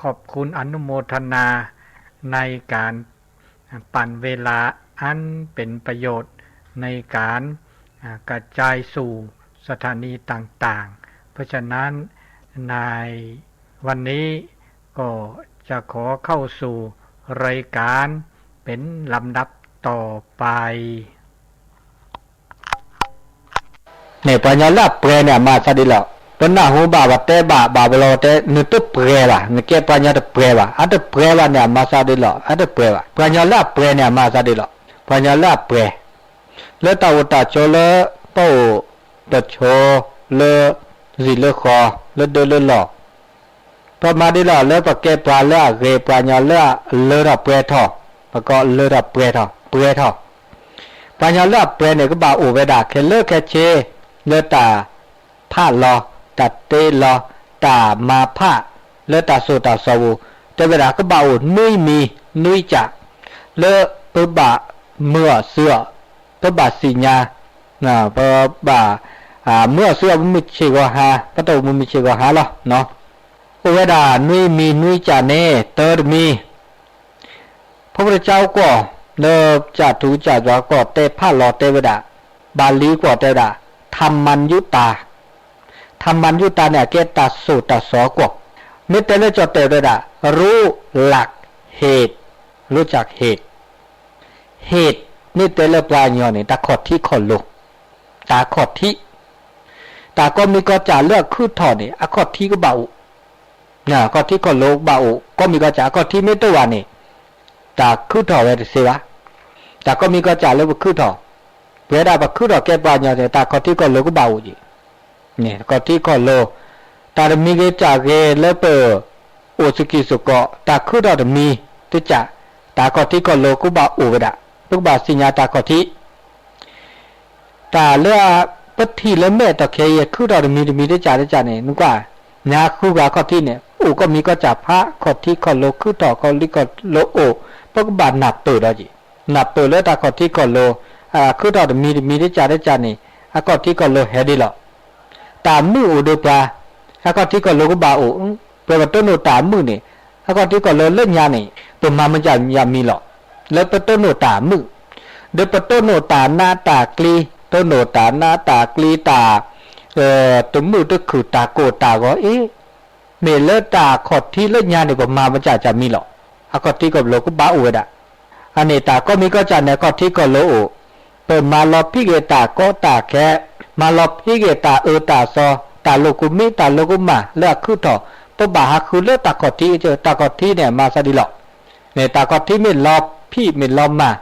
ขอบคุณอนุโมทนาในการ อ่า ปั่นเวลาอันเป็นประโยชน์ในการ อ่า กระจายสู่สถานีต่างๆ เพราะฉะนั้นในวันนี้ก็จะขอเข้าสู่รายการเป็นลำดับต่อไป န့ၣ် ပှၤကညီလၢအပှဲၤန့ၣ် အမၤသးဒ်လဲၣ်, ပနၢ်ဟူဘၣ်ပှၤတဲဘၣ် ဘၣ်ပလီၤတဲ နတပှဲၤဘၣ်, နကဲပှၤကညီတပှဲၤဘၣ်, အတပှဲၤဘၣ်န့ၣ် အမၤသးဒ်လဲၣ်, အတပှဲၤဘၣ်. ပှၤကညီလၢအပှဲၤန့ၣ် အမၤသးဒ်လဲၣ်, ပှၤကညီလၢအပှဲၤ လၢတၢ်အိၣ်တၢ်ဆိးလၢ ပအိၣ်ပဆိးလၢ စံာ်လၢဃီ လၢဒၢလၢလီၢ် ပမၤဒ်လဲၣ်လၢပကဲပှၤလၢအဂ့ၤ ပှၤကညီလၢအလၢထီၣ်ပှဲၤထီၣ်, ပကိးလၢထီၣ်ပှဲၤထီၣ် ပှဲၤထီၣ်. ပှၤကညီလၢအပှဲၤန့ၣ် ကဘၣ်အိၣ်ဝဲဒၣ်ခဲလၢာ်ခဲဆ့ လၢတၢ်ဖးလီၤ, တၢ်တ့လီၤ, တၢ်မၤဖး, လၢတၢ်စိာ်တၢ်စီပူၤ, တဲဝဲဒၣ်ကဘၣ်အိၣ်နွံမံၤနွံကၠး လၢပဘၣ်မုာ်အီၤစုအီၤ, ပဘၣ်သ့ၣ်ညါ, ပဘၣ် မုာ်အီၤစုအီၤ ပမုၢ်ဆ့ၣ်ဂီၤဟါ, ပတအိၣ်မုာ်မုၢ်ဆ့ၣ်ဂီၤဟါလီၤ. အိၣ်ဝဲဒၣ်နွံမံၤနွံကၠးန့ၣ် တၢတမံၤ ဖိပတကၠိကီၢ် လၢကၠၢ်ထူကၠၢ်ယွၤကီၢ်တဲဖးလီၤတဲဝဲဒၣ်, ဘၣ်လံကီၢ်တဲဝဲဒၣ် ထမၤယူတၢ်, ထမၤယူတၢ်န့ၣ် အကဲတၢ်စိာ်တၢ်စီကီၢ်, မ့ၢ်တဲလၢကၠီၣ်တဲာ်ဝဲဒၣ် ရူလၢ်ဟ့ၣ်, ရူလၢ်ဟ့ၣ် ဟ့ၣ် မ့ၢ်တဲလၢပှၤကညီန့ၣ် တၢ်ခီၣ်ထံးခီၣ်လိၤ, တၢ်ခီၣ်ထံး, တၢ်ကိးမံၤကိးကၠးလၢအခုၣ်ထီၣ်န့ၣ် အခီၣ်ထံးကဘၣ်အိၣ်, ခီၣ်ထံးခီၣ်လိၤကဘၣ်အိၣ်, ကိးမံၤကိးကၠး အခီၣ်ထံးမ့ၢ်တအိၣ်ဘၣ်န့ၣ် တၢ်ခုၣ်ထီၣ်ဝဲတသ့ဘၣ်. တၢ်ကိးမံၤကိးကၠးလၢပခုၣ်ထီၣ်, ပဝဲဒၣ်ပခုၣ်ထီၣ်ကဲပှၤကညီန့ၣ် တၢ်ခီၣ်ထံးခီၣ်လိၤကဘၣ်အိၣ်က့ၤ န့ၣ် ခီၣ်ထံးခီၣ်လိၤ, တၢ်တမံၤဂ့ၤကၠၢ်ဂ့ၤလၢပအိၣ်စကံးစကီး တၢ်ခုၣ်ထီၣ်တမံၤတကၠး, တၢ်ခီၣ်ထံးခီၣ်လိၤကဘၣ်အိၣ်ဝဲဒၣ်, ပကဘၣ်သ့ၣ်ညါတၢ်ခီၣ်ထံး, တၢ်လၢပထံၣ်လၢမဲာ်တီၢ်ခဲအံၤ ခုၣ်ထီၣ်တမံၤတမံၤတကၠးတကၠးန့ၣ် နကွၢ်, နဃုဂၤခီၣ်ထံးန့ၣ် အိၣ်ကိးမံၤကိးကၠးဖး ခီၣ်ထံးခီၣ်လိၤ ခုၣ်ထီၣ်ခီၣ်ထံးခီၣ်လိၤအိၣ်, ပကဘၣ်နၢ်ပၢၢ်ဒီးက့ၤ, နၢ်ပၢၢ်လၢတၢ်ခီၣ်ထံးခီၣ်လိၤ, ခုၣ်ထီၣ်တမံၤတမံၤတကၠးတကၠးန့ၣ် အခီၣ်ထံးခီၣ်လိၤဟဲဒ်လဲၣ် တၢ်မုာ်အိၣ်ဒီးပှၤ, အခီၣ်ထံးခီၣ်လိၤကဘၣ်အိၣ်, ပှၤပတိၢ်နီၣ်တၢ်မုာ်န့ၣ်, အခီၣ်ထံးခီၣ်လိၤလၢညါန့ၣ် ပမၤမတၤယၤမံၤလီၤ. လၢပတိၢ်နီၣ်တၢ်မုာ်, ဒီးပတိၢ်နီၣ်တၢ်နးတၢ်ကျံ, တိၢ်နီၣ်တၢ်နးတၢ်ကျံတၢ်, တမုာ်တခုၣ်တၢ်ကိၢ်တၢ်ဂီၤအံၤ, မ့ၢ်လၢတၢ်ခီၣ်ထံးလၢညါန့ၣ် ပမၤမတၤယၤမံၤလီၤ. အခီၣ်ထံးခီၣ်လိၤကဘၣ်အိၣ်ဝဲဒၣ် အန့ၣ်တၢ်ကိးမံၤကိးကၠးန့ၣ် အခီၣ်ထံးခီၣ်လိၤအိၣ်, ပမၤလီၤဖံးက့ၤတၢ်ကီတၢ်ခဲ, မၤလီၤဖံးက့ၤတၢ်အၢတၢ်သီ, တၢ်လိာ်ကူမံ တၢ်လိာ်ကူမၢ်လၢအခုၣ်ထီၣ်, ပဘၣ်ဟးဃုလၢတၢ်ခီၣ်ထံး, တၢ်ခီၣ်ထံးန့ၣ် မၤသးဒ်လဲၣ်, န့ၣ်တၢ်ခီၣ်ထံးမ့ၢ်လီၤဖံးမ့ၢ်လီၤမၢ်,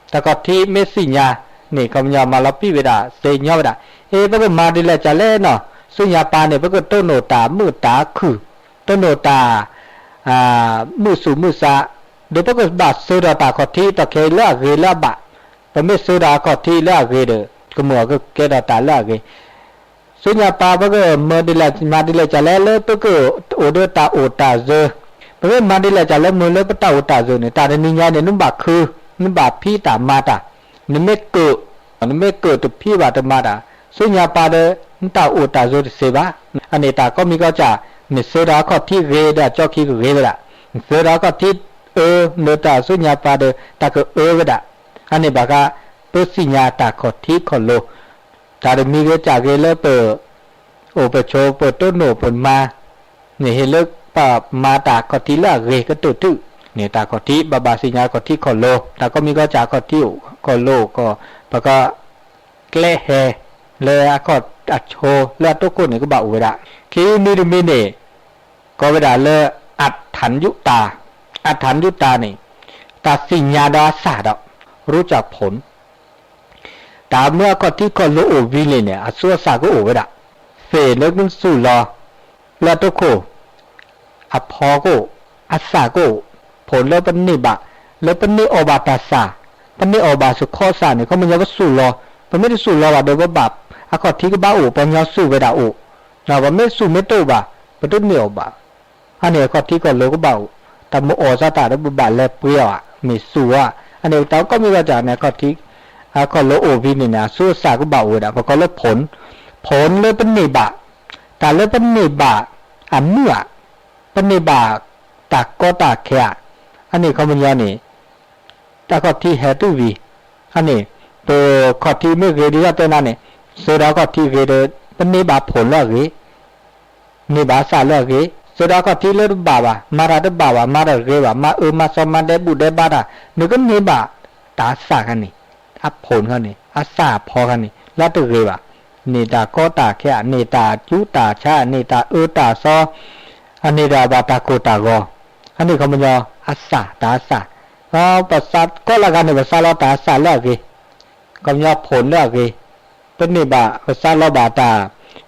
တၢ်ခီၣ်ထံးမ့ၢ်သ့ၣ်ညါ, န့ၣ်ခီပညီမၤလီၤဖံးဝဲဒၣ် သ့ၣ်ညါဝဲဒၣ်, အ့ ပကမၤဒ်လဲၣ်ကလဲၣ်နီၤ, ဆူညါပၤန့ၣ် ပကတိၢ်နီၣ်တၢ်မုာ်တၢ်ခုၣ်, တိၢ်နီၣ်တၢ် မုာ်သူၣ်မုာ်သး, ဒီးပကဘၣ်ဆှၢဒီးတၢ်ခီၣ်ထံးတီၢ်ခဲအံၤလၢအဂ့ၤလၢအဘၣ်, ပမ့ၢ်ဆှၢဒီးအခီၣ်ထံးလၢအဂ့ၤဒီး ကမုာ်အီၤကကဲထီၣ်တၢ်လၢအဂ့ၤ, ဆူညါပၤပကမၤဒ်လဲၣ်မၤဒ်လဲၣ်ကလဲၣ် လၢပကအိၣ်ဒီးတၢ်အိၣ်တၢ်စၢၤ, ပမ့ၢ်မၤဒ်လဲၣ်ကလဲၣ် မုာ်လၢပတၢ်အိၣ်တၢ်စၢၤန့ၣ် တၢ်တနံၤညါန့ၣ် နဘၣ်ခု, နဘၣ်ဖံးတၢ်မၤတၢ်, နမ့ၢ်ကၢၣ်, နမ့ၢ်ကၢၣ်တဖံးဘၣ်တမၤတၢ်, ဆူညါပၤဒီး နတၢ်အိၣ်တၢ်စၢၤတသ့ဘၣ်. အန့ၣ်တၢ်ကိးမံၤကိးကၠး, နဆှၢဒီးအခီၣ်ထံးဂ့ၤဒီးအကၠီခံကဂ့ၤဝဲဒၣ်, နဆှၢဒီးအခီၣ်ထံးအၢ နတၢ်ဆူညါပၤဒီး တၢ်ကအၢဝဲဒၣ်, အန့ၣ်ဘၣ်ဃး ပသ့ၣ်ညါတၢ်ခီၣ်ထံးခီၣ်လိၤ, တၢ်တမံၤဂ့ၤကၠးဂ့ၤလၢပ အိၣ်ပဆိးပတိၢ်နီၣ်ပမၤ, န့ၣ်ဟ့ၣ်လၢပမၤတၢ်ခီၣ်ထံးလၢအဂ့ၤကတၢၢ်တု, န့ၣ်တၢ်ခီၣ်ထံး ဘၣ်ဘၣ်သ့ၣ်ညါခီၣ်ထံးခီၣ်လိၤ, တၢ်ကိးမံၤကိးကၠးခီၣ်ထံးအိၣ်ခီၣ်လိၤကီး, ပကကျဲဟဲ လၢအခီၣ်အဆိလၢအတိခိၣ်န့ၣ် ကဘၣ်အိၣ်ဝဲဒၣ်, ခံမံၤတမံၤန့ၣ် ကိးဝဲဒၣ်လၢ အထၣ်ယူတၢ်, အထၣ်ယူတၢ်န့ၣ် တၢ်သ့ၣ်ညါဒီးအသၣ်ဒီး ရူၣ်ကၠၣ်ဖိၣ် တၢ်မ့ၢ်အခီၣ်ထံးခီၣ်လိၤအိၣ်ဝံၤန့ၣ်န့ၣ် အသူအသၣ်ကအိၣ်ဝဲဒၣ်, သ့ၣ်လၢကသူၣ်လီၤ လၢအတိခိၣ်, အဖီကအိၣ်, အသၣ်ကအိၣ်, ဖိၣ်လၢပန့ၢ်ဘၣ်, လၢပန့ၢ်အီၣ်ဘၣ်တၢ်သၣ်, ပန့ၢ်အီၣ်ဘၣ်စခီသၣ်န့ၣ် ခီပညီပသူၣ်လီၤ, ပမ့ၢ်တသူၣ်လီၤဘၣ်ဒီးပဘၣ်, အခီၣ်ထံးကဘၣ်အိၣ် ပှၤကညီသူၣ်ဝဲဒၣ်အိၣ်, ပမ့ၢ်သူၣ်မ့ၢ်တအိၣ်ဘၣ်, ပတန့ၢ်အီၣ်ဘၣ် အန့ၣ်အခီၣ်ထံးခီၣ်လိၤကဘၣ်အိၣ်, တၢ်မ့ၢ်အီၣ်သးတၢ်ဒီးပဘၣ်လဲၤပှ့ၤအီၤဧါ, မ့ၢ်သူၣ်ဧါ, အန့ၣ်တၢ်ကိးမံၤကိးကၠးန့ၣ် အခီၣ်ထံး, အခီၣ်လိၤအိၣ်ဝံၤန့ၣ်န့ၣ် အသူအသၣ်ကဘၣ်အိၣ်ဝဲဒၣ်, ပကိးလၢဖိၣ်, ဖိၣ်လၢပန့ၢ်ဘၣ်, တၢ်လၢပန့ၢ်ဘၣ်, အမုၢ်ဧါ, ပန့ၢ်ဘၣ် တၢ်ကီတၢ်ခဲဧါ, အန့ၣ်ခီပညီန့ၣ် တၢ်ခီၣ်ထံးဟဲတုၤဝံၤ, အန့ၣ် ပခီၣ်ထံးမ့ၢ်ဂ့ၤဒ်သိးတဲနၤန့ၣ်, စၢၤဒီးခီၣ်ထံးဂ့ၤဒီး ပန့ၢ်ဘၣ်ဖိၣ်လၢအဂ့ၤ, န့ၢ်ဘၣ်အစၢ်လၢအဂ့ၤ, စၢၤဒီးခီၣ်ထံးလၢတဘၣ်ဘၣ်, မၤတၢ်တဘၣ်ဘၣ်, မၤတၢ်တဂ့ၤဘၣ်, မၤအၢမၤသီ မၤဒဲးဘူၣ်ဒဲးဘါတၢ်, နကန့ၢ်ဘၣ်တၢ်အစၢ်ခါန့ၣ်, အဖိၣ်ခါန့ၣ်, အစၢ်အဖီခါန့ၣ် လၢတဂ့ၤဘၣ်, န့ၢ်တၢ်ကီတၢ်ခဲ, န့ၢ်တၢ်ကူတၢ်ဆါ, န့ၢ်တၢ်အၢတၢ်သီ, အန့ၢ်တၢ်ဘၣ်တၢ်ကိၢ်တၢ်ဂီၤ, အန့ၣ်ခီပညီ အစၢ် တၢ်အစၢ်, ပစးကီလၢဂၤန့ၣ် ပစးလီၤတၢ်အစၢ်လၢအဂ့ၤ, ခီပညီဖိၣ်လၢအဂ့ၤ, ပန့ၢ်ဘၣ် ပစးလီၤဘၣ်တၢ်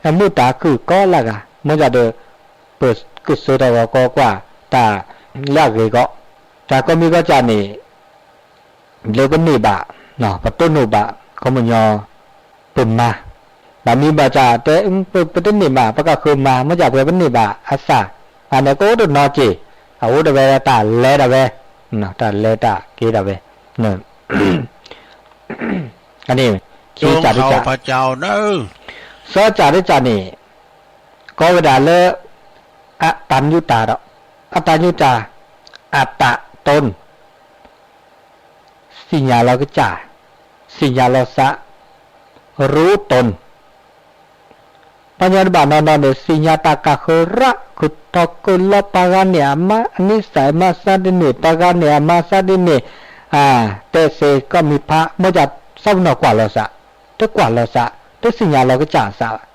အမုာ်တၢ်ခုၣ်ကီလၢဂၤ, မ့ၢ်ဒၣ်ဒီး ပကစၢၤထီၣ်ဂီၤကီကွၢ်တၢ်လၢအဂ့ၤကီ, တၢ်ကိးမံၤကီကၢ်န့ၣ် လၢပန့ၢ်ဘၣ်, ပတိၢ်နီၣ်ဘၣ် ခီပညီ ပမၤ, ဘၣ်မံၤဘၣ်စၢ်တဲ ပတန့ၢ်ဘၣ် ပကဃၢၤမၤ မ့ၢ်ဒၣ်ပှဲၤပန့ၢ်ဘၣ်အစၢ်, အန့ၣ်ကအိၣ်တနီၤက့ၢ်, အအိၣ်ဒၣ်ဝဲတၢ်လဲၤဒၣ်ဝဲ, တၢ်လဲၤတၢ်က့ၤဒၣ်ဝဲ, အန့ၣ် ခံစၢ်တစၢ်, သၢစၢ်တစၢ်န့ၣ် ကိးဝဲဒၣ်လၢ အတၢ်ညူတၢ်ဒီး အတၢ်ညူတၢ်, အတၢ်တိၢ် သ့ၣ်ညါလီၤကစၢ်, သ့ၣ်ညါလီၤသး, ရူတိၢ်, ပှၤညီတဘၣ်နီၢ်နီၢ်န့ၣ် သ့ၣ်ညါတၢ်ကၢ်ဃၢရၣ် ကထီၣ်ကၢၢ်လီၤပှၤဂၤန့ၣ် အမါအနံၣ်စၢ်မၤသးဒ်န့ၣ် ပှၤဂၤန့ၣ် အမၤသးဒ်န့ၣ်, တဲစ့ၢ်ကီးမံၤဖး မ့ၢ်ဒၣ်သးပနီၢ်ကွၢ်လီၤသး, တကွၢ်လီၤသး, တသ့ၣ်ညါလီၤကစၢ်သးဘၣ်.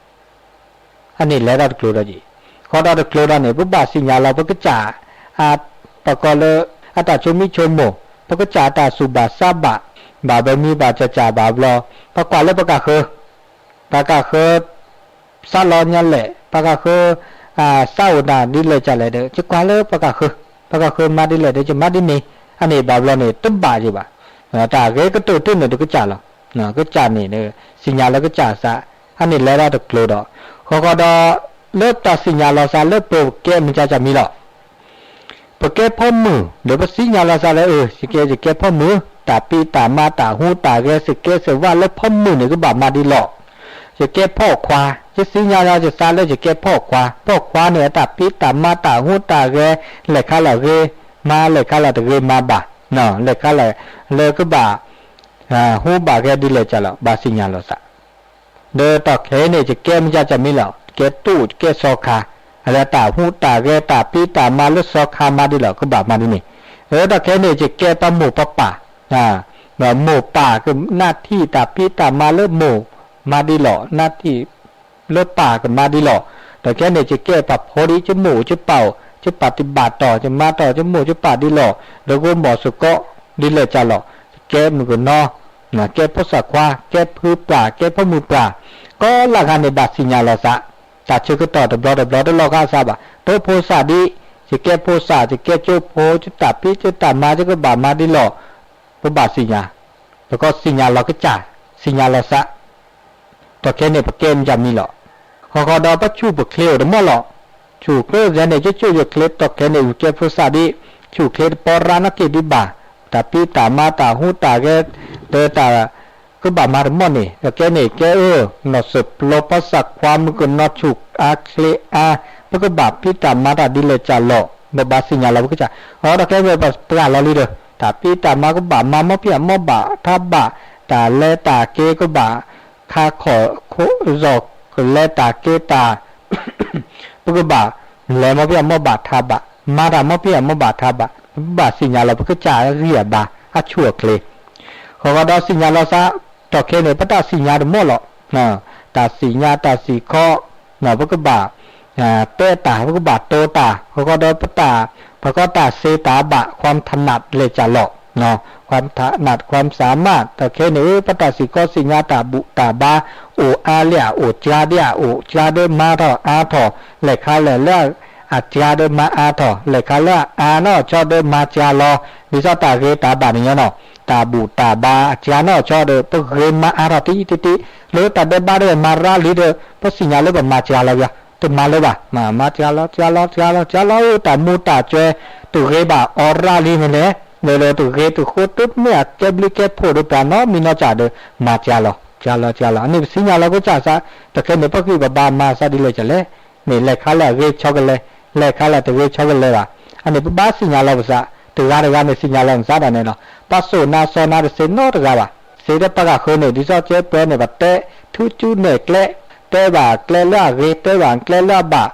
အန့ၣ်လဲၤထီၣ်တကျိၤဒီးယံၤ, ဃီဒီးတကျိၤဒီးန့ၣ် ပဘၣ်သ့ၣ်ညါလီၤ ပကစၢ်, ပကိးလၢ အတၢ်ဆိမိၣ်ဆိမိၣ်, ပကစၢ်အတၢ်သူၣ်ဘၣ်သးဘၣ်, ဘၣ်ဘၣ်မံၤဘၣ်စၢ်စၢ်ဘၣ်ဘျီ, ပကွၢ်လၢပကဃၢၤ, ပကဃၢၤ သးလီၤညါလဲၣ်, ပကဃၢၤ သးအိၣ်တၢ်ဒ်လဲၣ်ကလဲၣ်ဒီး ယကွၢ်လၢပကဃၢၤ, ပကဃၢၤမၤဒ်လဲၣ်ဒီး ယမၤဒ်န့ၣ်, အန့ၣ်ဘၣ်ဘျီန့ၣ် တဘၣ်ယံၤဘၣ်. တၢ်ဂ့ၤကတၢၢ်တန့ၣ် တကစၢ်လီၤ. ကစၢ်န့ၣ် သ့ၣ်ညါလၢကစၢ်သး, အန့ၣ်လဲၤထီၣ်တကျိၤဒီး, ဃီဃီဒီး လၢတၢ်သ့ၣ်ညါလီၤသးလၢပကဲမ့ၢ်ကၢ်ကၢ်မံၤလီၤ. ပကဲဖိမုၣ် ဒီးပသ့ၣ်ညါလီၤသးလၢ အၢ ယကဲ ယကဲဖိမုၣ်, တၢ်ဖံးတၢ်မၤတၢ်ဟူးတၢ်ဂဲၤ စကဲစဝါလၢဖိမုၣ်န့ၣ် ကဘၣ်မၤဒ်လီၤ. ယကဲဖိခွါ, ယသ့ၣ်ညါလီၤယသးလၢယကဲဖိခွါ, ဖိခွါန့ၣ် အတၢ်ဖံးတၢ်မၤတၢ်ဟူးတၢ်ဂဲၤ လဲၤခါလၢဂ့ၤမၤ လဲၤခါလၢတဂ့ၤမၤဘၣ်, လဲၤခါလၢ လၢကဘၣ် ဟူးဘၣ်ဂဲၤဒ်လဲၣ်ကလဲၣ် ဘၣ်သ့ၣ်ညါလီၤသး ဒီးတၢ်ခဲအံၤန့ၣ် ယကဲမ့ၢ်ကၢ်ကၢ်မံၤလီၤ, ယကဲတူၢ် ယကဲသီခါ, လၢတၢ်ဟူးတၢ်ဂဲၤ တၢ်ဖံးတၢ်မၤလၢသီခါမၤဒ်လီၤ ကဘၣ်မၤဒ်န့ၣ်. ဒီးတၢ်ခဲအံၤန့ၣ် ယကဲပှၤမိၢ်ပှၤပၢ်, မိၢ်ပၢ်ကနၣ်ထံၣ်တၢ်ဖံးတၢ်မၤလၢမိၢ်မၤဒ်လီၤ, နၣ်ထံၣ်လၢပၢ်ကမၤဒ်လီၤ. ဒီးခဲအံၤန့ၣ် ယကဲပှၤဖိဒံး ယမိၢ်ယပၢ်အိၣ် ယပၢ်တဘၣ်တီၢ် ယမၤတီၢ်ယမိၢ်ယပၢ်ဒ်လီၤ, ဒီးဂိၢ်မီၢ်စ့ၢ်ကီး ဒ်လဲၣ်ကလဲၣ်, ယကဲမုၣ်ကနီၤ ကဲဖိသၣ်ခွါ ကဲဖုပၢ် ကဲဖိမုၣ်ပၢ်, ကိးလၢဂၤန့ၣ် ဘၣ်သ့ၣ်ညါလီၤသး, တၢ်ဆၢကတီၢ်တဘျီတဘျီတလီၤဂာ်သးဘၣ်, တိဖိသၣ်ဒံး, ယကဲဖိသၣ် ယကဲကၠိဖိ ယတၢ်ဖံးယတၢ်မၤ ယကဘၣ်မၤဒ်လီၤ, ပဘၣ်သ့ၣ်ညါ, ပကသ့ၣ်ညါလီၤကစၢ်, သ့ၣ်ညါလီၤသး တၢ်ခဲအံၤန့ၣ် ပကဲမ့ၢ်ကၢ်မံၤလီၤ. ဃီဃီဒီးပဆူၣ်ပချ့အိၣ်တမီၢ်လီၤ. ဆူၣ်ချ့အိၣ်န့ၣ် ယဆူၣ်ယချ့ တၢ်ခဲအံၤန့ၣ် ယကဲဖိသၣ်ဒံး, ဆူၣ်ချ့တပီရၣ်နီၣ်က့ၤဒံးဘၣ်, တၢ်ဖံးတၢ်မၤတၢ်ဟူးတၢ်ဂဲၤ ဒီးတၢ်ကဘၣ်မၤတမီၢ်န့ၣ် တၢ်ခဲအံၤန့ၣ် ကဲအၢ နီၢ်စၢၣ်ပျီပှၤသၣ်ခွါမုၣ်ကနီၤဆူၣ်အါချ့အါ, ပကဘၣ်ဖံးတၢ်မၤတၢ်ဒ်လဲၣ်ကလဲၣ်, ပဘၣ်သ့ၣ်ညါလီၤပကစၢ်, အတၢ်ခဲအံၤန့ၣ် ပပှၢ်လီၤလံဒီး တၢ်ဖံးတၢ်မၤကဘၣ်မၤ မီၢ်ဖံးမီၢ်ဘၣ်ထးဘၣ်, တၢ်လဲၤတၢ်က့ၤကဘၣ် ခါခီၣ်ခိၣ် ယီၢ်ကလဲၤတၢ်က့ၤတၢ် ပကဘၣ်လဲၤမီၢ်ဖံးမီၢ်ဘၣ်ထးဘၣ်, မၤတၢ်မီၢ်ဖံးမီၢ်ဘၣ်ထးဘၣ်, ပဘၣ်သ့ၣ်ညါလီၤပကစၢ်အဂံၢ်အဘါ အဆူၣ်အချ့, ဃီဃီဒီးသ့ၣ်ညါလီၤသး, တၢ်ခဲအံၤန့ၣ် ပတၢ်သ့ၣ်ညါတမီၢ်လီၤ. တၢ်သ့ၣ်ညါတၢ်သ့ၣ်ခီ ပကဘၣ် တဲတၢ် ပကဘၣ်တိၤတၢ် ဃီဃီဒီးပတၢ် ပကီတၢ်စ့တၢ်ဘၣ် ความถนัด လဲၣ်ကလဲၣ်, ความถนัด ความสามารถ တၢ်ခဲအံၤန့ၣ် ပတၢ်သ့ၣ်ခီသ့ၣ်ညါတၢ်ဘူၣ်တၢ်ဘါ အိၣ်အါလံဧါ အိၣ်စှၤဒံးဧါ အိၣ်စှၤဒီးမၤထီၣ်အါထီၣ် လဲၣ်ခါလဲၣ်လၢ အစှၤဒီးမၤအါထီၣ် လဲၣ်ခါလၢအအါနီၢ်ဆီဒီးမၤစှၤလီၤ ဒ်သိးတၢ်ဂ့ၤတၢ်ဘၣ်န့ၣ်ညီနီၤ တၢ်ဘူၣ်တၢ်ဘါအစှၤနီၢ်ဆီဒီး ပဂ့ၤမၤအါထီၣ်တံၢ်တံၢ်တံၢ် လၢတၢ်ဒဲးဘးဒီးမၤရၤလံဒီး ပသ့ၣ်ညါလၢပမၤစှၤလီၤယါ တမၤလၢၤဘၣ်, မၤ မၤစှၤလီၤ စှၤလီၤ စှၤလီၤ စှၤလီၤ တၢ်မူတၢ်စဲး တဂ့ၤဘၣ်အီၤရၤလံန့ၣ်လဲၣ်, လၢလၢတဂ့ၤတဃိတမ့ၢ်အကဲဘျုးကဲဖှိၣ်ဒီးပှၤနီတမံၤနီတစဲးဒီး မၤစှၤလီၤ စှၤလီၤ စှၤလီၤ အန့ၣ်ပသ့ၣ်ညါလီၤပကစၢ်သး တၢ်ခဲအံၤန့ၣ် ပဂံၢ်ပဘါမၤသးဒ်လဲၣ်ကလဲၣ်, မ့ၢ်လဲၣ်ခါလၢအဂ့ၤဆီကလဲၣ်, လဲၣ်ခါလၢတဂ့ၤဆီကလဲၣ်ဘၣ်, အန့ၣ် ပဘၣ်သ့ၣ်ညါလီၤပသး, တဂၤတဂၤန့ၣ် သ့ၣ်ညါလီၤပသးဒ်န့ၣ်လီၤ. ပှၤစိာ်နၤစီၤနၤတသ့နီတဂၤဘၣ်. စ့ဒီးပှၤဂၤဃုာ်န့ၣ် ဒ်သိးကဲပှဲၤန့ၣ် ပတဲ ထူကၠူနဲၣ်ကျဲ, တဲဘၣ်ကျဲလၢအဂ့ၤ တဲဘၣ်ကျဲလၢအဘၣ်,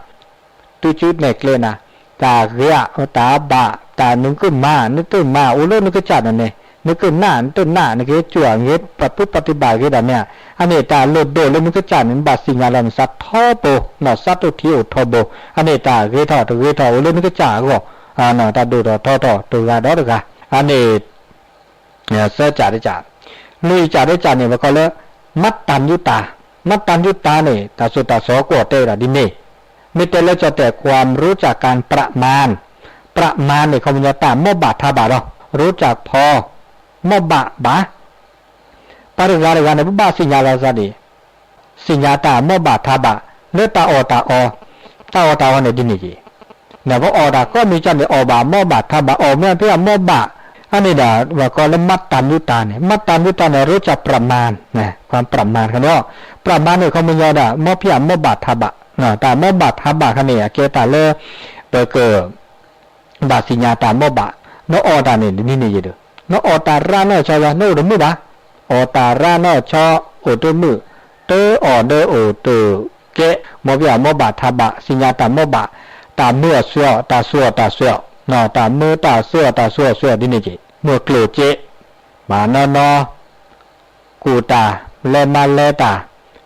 ထူကၠူနဲၣ်ကျဲနၤ, တၢ်ဂ့ၤဧါ တၢ်ဘၣ် တၢ်နကမၤ နတမၤ အိၣ်လၢနကစၢ်န့ၣ်န့ၣ်, နကနၣ် နတနၣ် နကစူၢ် နကပပုၢ်ပတိဘၣ်ဂ့ၤဒၣ်မ့ၢ်ဧါ. အန့ၣ်တၢ်လိၣ်ဒိၣ်လၢနကစၢ်န့ၣ် နဘၣ်သ့ၣ်ညါလီၤနသးထီဘိ, နီၢ်သးတိၢ်ထံအိၣ်ထီဘိ, အန့ၣ်တၢ်ဂ့ၤထီၣ်တဂ့ၤထီၣ် အိၣ်လၢနကစၢ်အဂီၢ်, တၢ်ဒိၣ်ထီၣ်ထီထီၣ်တဂၤဒီးတဂၤ, အန့ၣ် သၢကၠးတကၠး, လွံၢ်ကၠးတကၠးန့ၣ် ပကိးလၢ မၤတၢ်မၠူတၢ်, မၤတၢ်မၠူတၢ်န့ၣ် တၢ်သိၣ်တၢ်သီကွီၢ်တဲဝဲဒၣ်ဒ်န့ၣ်, မ့ၢ်တဲလၢကၠီၣ်တဲၣ် ความรู้จักการประมาณ, ประมาณန့ၣ် ခီပညီတၢ်မီၢ်ဘၣ်ထးဘၣ်ဒီး รู้จักพอ, မီၢ်ဘၣ်ဘၣ် ပှၤတဂၤတဂၤန့ၣ် ပဘၣ်သ့ၣ်ညါလီၤသးဒ် သ့ၣ်ညါတၢ်မီၢ်ဘၣ်ထးဘၣ် လၢတၢ်အီၣ်တၢ်အီ, တၢ်အီၣ်တၢ်အီန့ၣ်ဒ်န့ၣ်က့ၤ, နပအီၣ်တၢ်ကိးမံၤကၠၢ်န့ၣ် အီၣ်ဘၣ်မီၢ်ဘၣ်ထးဘၣ် အီၣ်မ့ၢ်ဖဲအမီၢ်ဘၣ်, အန့ၣ်ဒီး ပှၤကိးလၢမၤတၢ်မၠူတၢ်န့ၣ် မၤတၢ်မၠူတၢ်န့ၣ် รู้จักประมาณ, ความประมาณခီန့ၣ်, ประมาณန့ၣ် ခီပညီဒၣ် မီၢ်ဖဲအမီၢ်ဘၣ်ထးဘၣ်, တၢ်မီၢ်ဘၣ်ထးဘၣ်ခီန့ၣ် အကဲတၢ်လၢ ပက ဘၣ်သ့ၣ်ညါတၢ်မီၢ်ဘၣ်, နအီၣ်တၢ်န့ၣ် ဒ်န့ၣ်ယဲၢ်ဒီး, နအီၣ်တၢ်ရၢနီၢ်ဆီယၤ နအိၣ်တမုာ်ဘၣ်, အီၣ်တၢ်ရၢနီၢ်ဆီအိၣ်တမုာ်, တအီၣ်ဒီးအိၣ်တကဲ, မီၢ်ဖဲအမီၢ်ဘၣ်ထးဘၣ် သ့ၣ်ညါတၢ်မီၢ်ဘၣ်, တၢ်မုာ်အီၣ်စွဲအီၣ် တၢ်စွဲအီၣ်တၢ်စွဲအီၣ်, တၢ်မုာ်တၢ်စွဲအီၣ် တၢ်စွဲအီၣ်စွဲအီၣ်ဒ်န့ၣ်က့ၤ, မုၢ်ကျိၣ်စ့, ဘၣ်နီၢ်နီၢ် ကူၣ်တၢ် လဲၤမၤလဲၤတၢ်,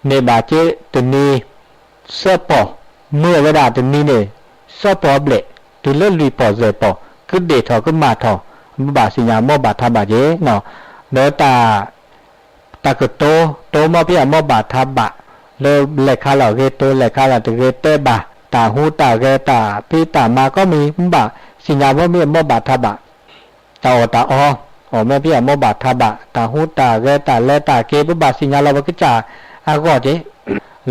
န့ၢ်ဘၣ်က့တနံၤ, သၢပီၢ်, မုာ်ဝဲဒၣ်တနံၤန့ၣ်, သၢပီၢ်ဘျဲၣ်, တုၤလၢလွံၢ်ပီၢ်စဲးပီၢ်, ကဒ့ၣ်ထီၣ်ကမၣ်ထီၣ်, ဘၣ်သ့ၣ်ညါမီၢ်ဘၣ်ထးဘၣ်က့ၤ, ဒီးတၢ် တၢ်ကတိၤ တိၤမီၢ်ဖဲအမီၢ်ဘၣ်ထးဘၣ်, လၢလဲၤခါလီၤဂ့ၤတိၤ လဲၤခါလီၤတဂ့ၤတဲဘၣ်, တၢ်ဟူးတၢ်ဂဲၤ တၢ်ဖံးတၢ်မၤကိးမံၤ ဘၣ်သ့ၣ်ညါမီၢ်ဖဲအမီၢ်ဘၣ်ထးဘၣ်, တၢ်အီၣ်တၢ်အီ, အီၣ်မီၢ်ဖဲအမီၢ်ဘၣ်ထးဘၣ်, တၢ်ဟူးတၢ်ဂဲၤ တၢ်လဲၤတၢ်က့ၤ ပဘၣ်သ့ၣ်ညါလီၤပကစၢ်အဂီၢ်က့ၤ,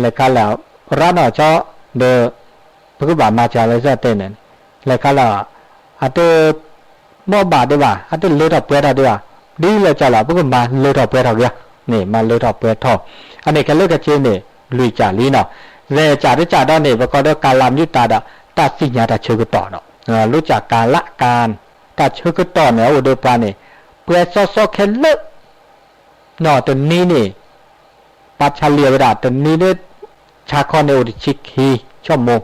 လဲၤခါလီၤ ရၢနီၢ်ဆီ ဒီး ပကဘၣ်မၤစၢၤလၢစၢ်တဲန့ၣ်, လဲၤခါလီၤ အတ မီၢ်ဘၣ်ဒံးဘၣ် အတလၢထီၣ်ပှဲၤထီၣ်ဒံးဘၣ်, ဒ်လဲၣ်ကၢ်လီၤ ပကမၤလၢထီၣ်ပှဲၤထီၣ်က့ၤ, န့ၣ် မၤလၢထီၣ်ပှဲၤထီၣ်, အန့ၣ်ခဲလၢာ်ခဲဆ့န့ၣ် လွံၢ်ကၠးလံနီၤ, ဂဲၤကၠးတကၠးဒီးန့ၣ် ပကိးဒီးကၤလၤမၠူတၢ်ဒီး တၢ်သ့ၣ်ညါတၢ်ဆၢကတီၢ်ဒီး รู้จักกาลการ တၢ်ဆၢကတီၢ်န့ၣ် အအိၣ်ဒီးပှၤန့ၣ် ပှဲၤစီစီခဲလၢာ် နီၢ်တနံၤန့ၣ် ပှၤဆါလံဝဲဒၣ် တနံၤန့ၣ် ဆါခီန့ၣ်အိၣ်တဆံခံဆိကမိၣ်,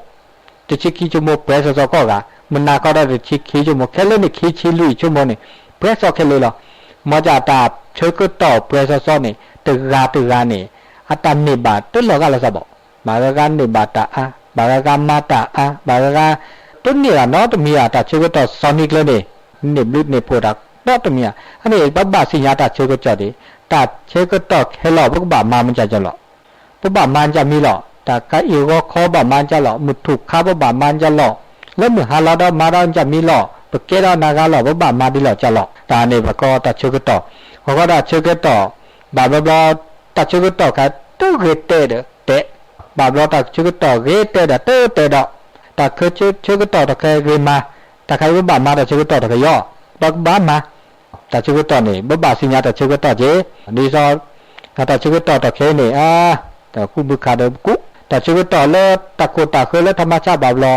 တဆံခံဆိကမိၣ် ပှဲၤစီစီကိးဂၤ, မုၢ်နၤခီဒီးတဆံခံဆိကမိၣ်, ခဲလၢာ်န့ၣ် ခံဆံလွံၢ်ဆိကမိၣ်န့ၣ် ပှဲၤစီခဲလၢာ်လီၤ. မ်တၢ်ဆၢကတီၢ်ပှဲၤစီစီန့ၣ် တဂၤတဂၤန့ၣ် အတၢ်န့ၢ်ဘၣ်တလီၤဂာ်လၢၤဘၣ်, ဘၣ်ဂၤဂၤန့ၢ်ဘၣ်တၢ်အါ, ဘၣ်ဂၤဂၤမၤတၢ်အါ, ဘၣ်ဂၤဂၤ တန့ၢ်ဘၣ်နီတမံၤဧါ, တၢ်ဆၢကတီၢ်စီၤနံၤကျၢၤန့ၣ် န့ၢ်ဘျုးန့ၢ်ဖှိၣ်တၢ်နီတမံၤဧါ. အန့ၣ် ပဘၣ်သ့ၣ်ညါတၢ်ဆၢကတီၢ်ဒံး, တၢ်ဆၢကတီၢ်ခဲလၢာ် ပကဘၣ်မၤမနုၤကၢ်လီၤ. ပဘၣ်မၤမနုၤမံၤလီၤ. တၢ်ကါအံၣ်ဂီၤခီဘၣ်မၤမနုၤလီၤ. မုၢ်ထူၣ်ခါပဘၣ်မၤမနုၤလီၤ. လၢမုၢ်ဟါလီၤဒီးမၤဒီးမနုၤမံၤလီၤ. ပကဲထီၣ်နၤဂၤလီၤ ပဘၣ်မၤဒ်လီၤကၢ်လီၤ. တၢ်န့ၣ်ပကိးတၢ်ဆၢကတီၢ်, ပကိးတၢ်ဆၢကတီၢ်, ဘၣ်ဘျီဘျီ တၢ်ဆၢကတီၢ်ခဲတဂ့ၤတဲဒီးတဲ, ဘၣ်ဘျီတၢ်ဆၢကတီၢ်ဂ့ၤတဲဒီးတတဲဒီး, တၢ်ဆၢကတီၢ်တခါဂ့ၤမၤ, တၢ်ခါအံၤပဘၣ်မၤတၢ်ဆၢကတီၢ်တခါယီၤ, ပကဘၣ်မၤ တၢ်ဆၢကတီၢ်န့ၣ် ပဘၣ်သ့ၣ်ညါတၢ်ဆၢကတီၢ်က့ၤ, ဒ်သိး တၢ်ဆၢကတီၢ်တခါအံၤန့ၣ် အါ တၢ်ဃူဘုခးဒီးပကူ, တၢ်ဆၢကတီၢ်လၢတၢ်ကိၢ်တၢ်ဃၢလၢထးမဆါဘၣ်ဘျီ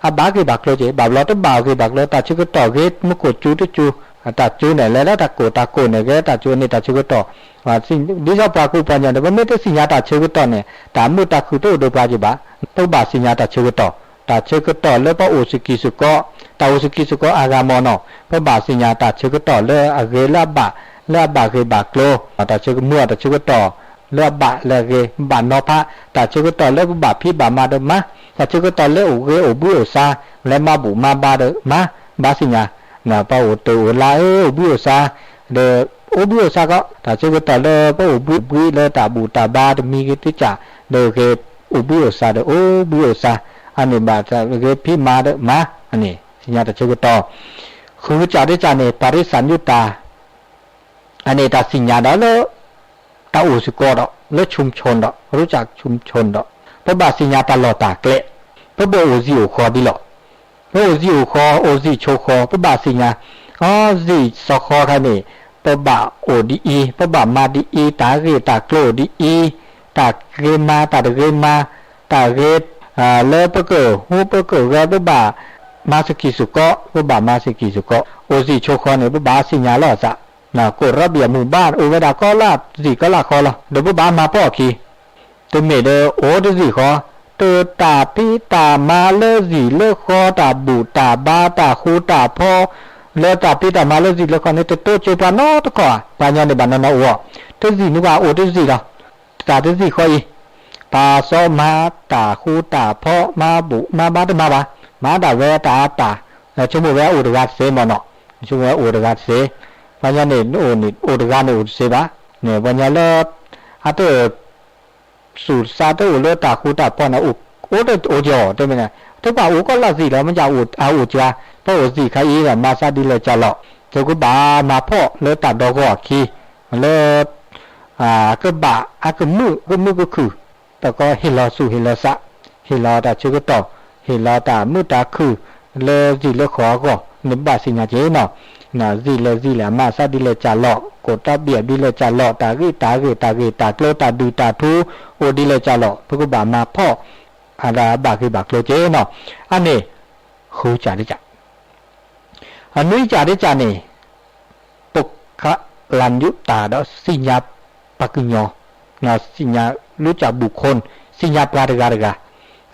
အဘၣ်ဂ့ၢ်ဘၣ်ကျိၤက့ၤ, ဘၣ်ဘျီတဘၣ်ဂ့ၢ်ဘၣ်ကျိၤ, တၢ်ဆၢကတီၢ်ဂ့ၤမူခိၣ်စူၤတစူၤ, တၢ်စူၤန့ၣ် လဲၤလၢတၢ်ကိၢ်တၢ်ကိၢ်န့ၣ် ဂ့ၤတၢ်စူၤန့ၣ် တၢ်ဆၢကတီၢ် ဒ်သိးပှၤကူပှၤညီန့ၣ် ပမ့ၢ်တသ့ၣ်ညါတၢ်ဆၢကတီၢ်န့ၣ် တၢ်မုာ်တၢ်ခုၣ်တအိၣ်ဒီးပှၤက့ၤဘၣ်, ပကဘၣ်သ့ၣ်ညါတၢ်ဆၢကတီၢ်, တၢ်ဆၢကတီၢ်လၢပအိၣ်စကံးစကီး, တၢ်အိၣ်စကံးစကီးအါဂၤမ့ၢ်နီၤ, ပဘၣ်သ့ၣ်ညါတၢ်ဆၢကတီၢ်လၢအဂ့ၤလၢအဘၣ်, လၢအဘၣ်ဂ့ၢ်ဘၣ်ကျိၤ, တၢ်ဆၢကမုာ်အီၤတၢ်ဆၢကတီၢ် လၢအဘၣ်လၢအဂ့ၤ ဘၣ်နီၤဖး, တၢ်ဆၢကတီၢ်လၢပဘၣ်ဖံးဘၣ်မၤဒီးမၤ, တၢ်ဆၢကတီၢ်လၢအိၣ်ဂ့ၤအိၣ်ဘှံးအိၣ်စါ, လၢမၤဘူၣ်မၤဘါဒီးမၤ, ဘၣ်သ့ၣ်ညါ ပှၤအိၣ်တ့ၢ်အိၣ်လါ အိၣ်ဘှံးအိၣ်စါ, ဒီးအိၣ်ဘှံးအိၣ်စါကီး, တၢ်ဆၢကတီၢ်လၢပအိၣ်ဘှံးဘှံးလၢတၢ်ဘူၣ်တၢ်ဘါတမံၤဂ့ၤတကၢ်, ဒီးဂ့ၤအိၣ်ဘှံးအိၣ်စါဒီးအိၣ်ဘှံးအိၣ်စါ, အန့ၣ်ဘၣ်ဂ့ၤဖံးမၤဒီးမၤ, အန့ၣ် သ့ၣ်ညါတၢ်ဆၢကတီၢ်, ဃုကစၢ်တကစၢ်န့ၣ် ပၤရံစၢ်ညူတၢ် အန့ၣ်တၢ်သ့ၣ်ညါဒီးလၢ တၢ်အိၣ်စ့ၢ်ကီးဒီး လၢ ชุมชน ဒီး รู้จัก ชุมชน ဒီး ပဘၣ်သ့ၣ်ညါတၢ်လီၢ်တၢ်ကျဲ, ပဘၣ်အိၣ်စ့ၢ်အိၣ်ဃီဒ်လီၤ. ပအိၣ်စ့ၢ်အိၣ်ဃီ အိၣ်စ့ၢ်ဆိးဃီ ပဘၣ်သ့ၣ်ညါ, အီ စ့ၢ်စီၤဃီခါန့ၣ် ပဘၣ်အိၣ်ဒ်အံၤ ပဘၣ်မၤဒ်အံၤ တၢ်ဂ့ၢ်တၢ်ကျိၤအိၣ်ဒ်အံၤ, တၢ်ဂ့ၤမၤ တၢ်တဂ့ၤမၤ, တၢ်ဂ့ၤ လၢပကဟူးပကဂဲၤ ပဘၣ် မၤစကံးစကိး, ပဘၣ်မၤစကံးစကိး, အိၣ်စံၣ်ဆိးဃီန့ၣ် ပဘၣ်သ့ၣ်ညါလီၤအသး, ကိးရီဘံၣ်အမူးဘၣ် အိၣ်ဝဲဒၣ်ကီးလၢစံၣ်ကီးလၢဃီလီၤ, ဒီးပဘၣ်မၤဖီၣ်အခံ, တမ့ၢ်ဒီးအိၣ်တစံၣ်ဃီ, တၢ်ဖံးတၢ်မၤလၢစံၣ်လၢဃီ တၢ်ဘူၣ်တၢ်ဘါ တၢ်ဃူတၢ်ဖိး, လၢတၢ်ဖံးတၢ်မၤလၢစံၣ်လၢဃီန့ၣ် တတိစၢၤပှၤနီတခီဧါ, ပှၤကညီန့ၣ်ဘၣ်နီၢ်နီၢ်အိၣ်အီၤ, တစံၣ်န့ၣ်ဘၣ်အိၣ်တစံၣ်လီၤ. တၢ်တစံၣ်ဃီအံၤ, ပာ်စီမၤတၢ်ဃူတၢ်ဖိး မၤဘူၣ်မၤဘါတမၤဘၣ်, မၤဒၣ်ဝဲတၢ်အတၢ်, ဆိကမိၣ်ဝဲအိၣ်တဂၤတသ့မ့ၢ်နီၤ, ဆိကမိၣ်ဝဲအိၣ်တဂၤတသ့, ပှၤကညီန့ၣ် အိၣ်တဂၤန့ၣ်အိၣ်တသ့ဘၣ်, ပှၤကညီလၢ အတ သူၣ်စးတအိၣ်လၢတၢ်ဃူတၢ်ဖိးန့ၣ် အိၣ်တအိၣ်ကီး တမ့ၢ်န့ၣ် တဘၣ်အိၣ်ကီးလၢစံၣ်လီၤ, မ့ၢ်အအိၣ်စှၤ, ပအိၣ်စံၣ်ခါအံၤဒီး မၤသးဒ်လဲၣ်ကလီၤ, သုကဘၣ်မၤဖီၣ်လၢတၢ်ဒီဂီၢ်အခံ, လၢ ကဘၣ်အကမုာ်ကမုာ်ကခုၣ်, ပကဟ့ၣ်လီၤသူၣ်ဟ့ၣ်လီၤသး, ဟ့ၣ်လီၤတၢ်ဆၢကတီၢ်, ဟ့ၣ်လီၤတၢ်မုာ်တၢ်ခုၣ်, လၢစံၣ်လၢဃီအဂီၢ်, န့ၣ်ဘၣ်သ့ၣ်ညါက့ၤနီၤ စံၣ်လဲၣ်စံၣ်လဲၣ် အမၤသးဒ်လဲၣ်ကလီၤ, ကိၣ်တီဘ့ၣ်ဒ်လဲၣ်ကလီၤ, တၢ်ဂံၢ်တၢ်ဂ့ၤ တၢ်ဂ့ၢ်တၢ်ကျိၤ တၢ်ဒုၣ်တၢ်ထူ အိၣ်ဒ်လဲၣ်ကလီၤ, ပကဘၣ်မၤဖီၣ် အဒၣ်ဘၣ်ဂ့ၢ်ဘၣ်ကျိၤက့ၤနီၤ, အန့ၣ် ဃုကၢ်တကၢ် အနွံကၢ်တကၢ်န့ၣ်, ပခးလၢ်ယူးတၢ်ဒီးသ့ၣ်ညါပှၤကညီ, သ့ၣ်ညါလူၤကၢ်ဘူၣ်ခိၣ်, သ့ၣ်ညါပှၤတဂၤတဂၤ,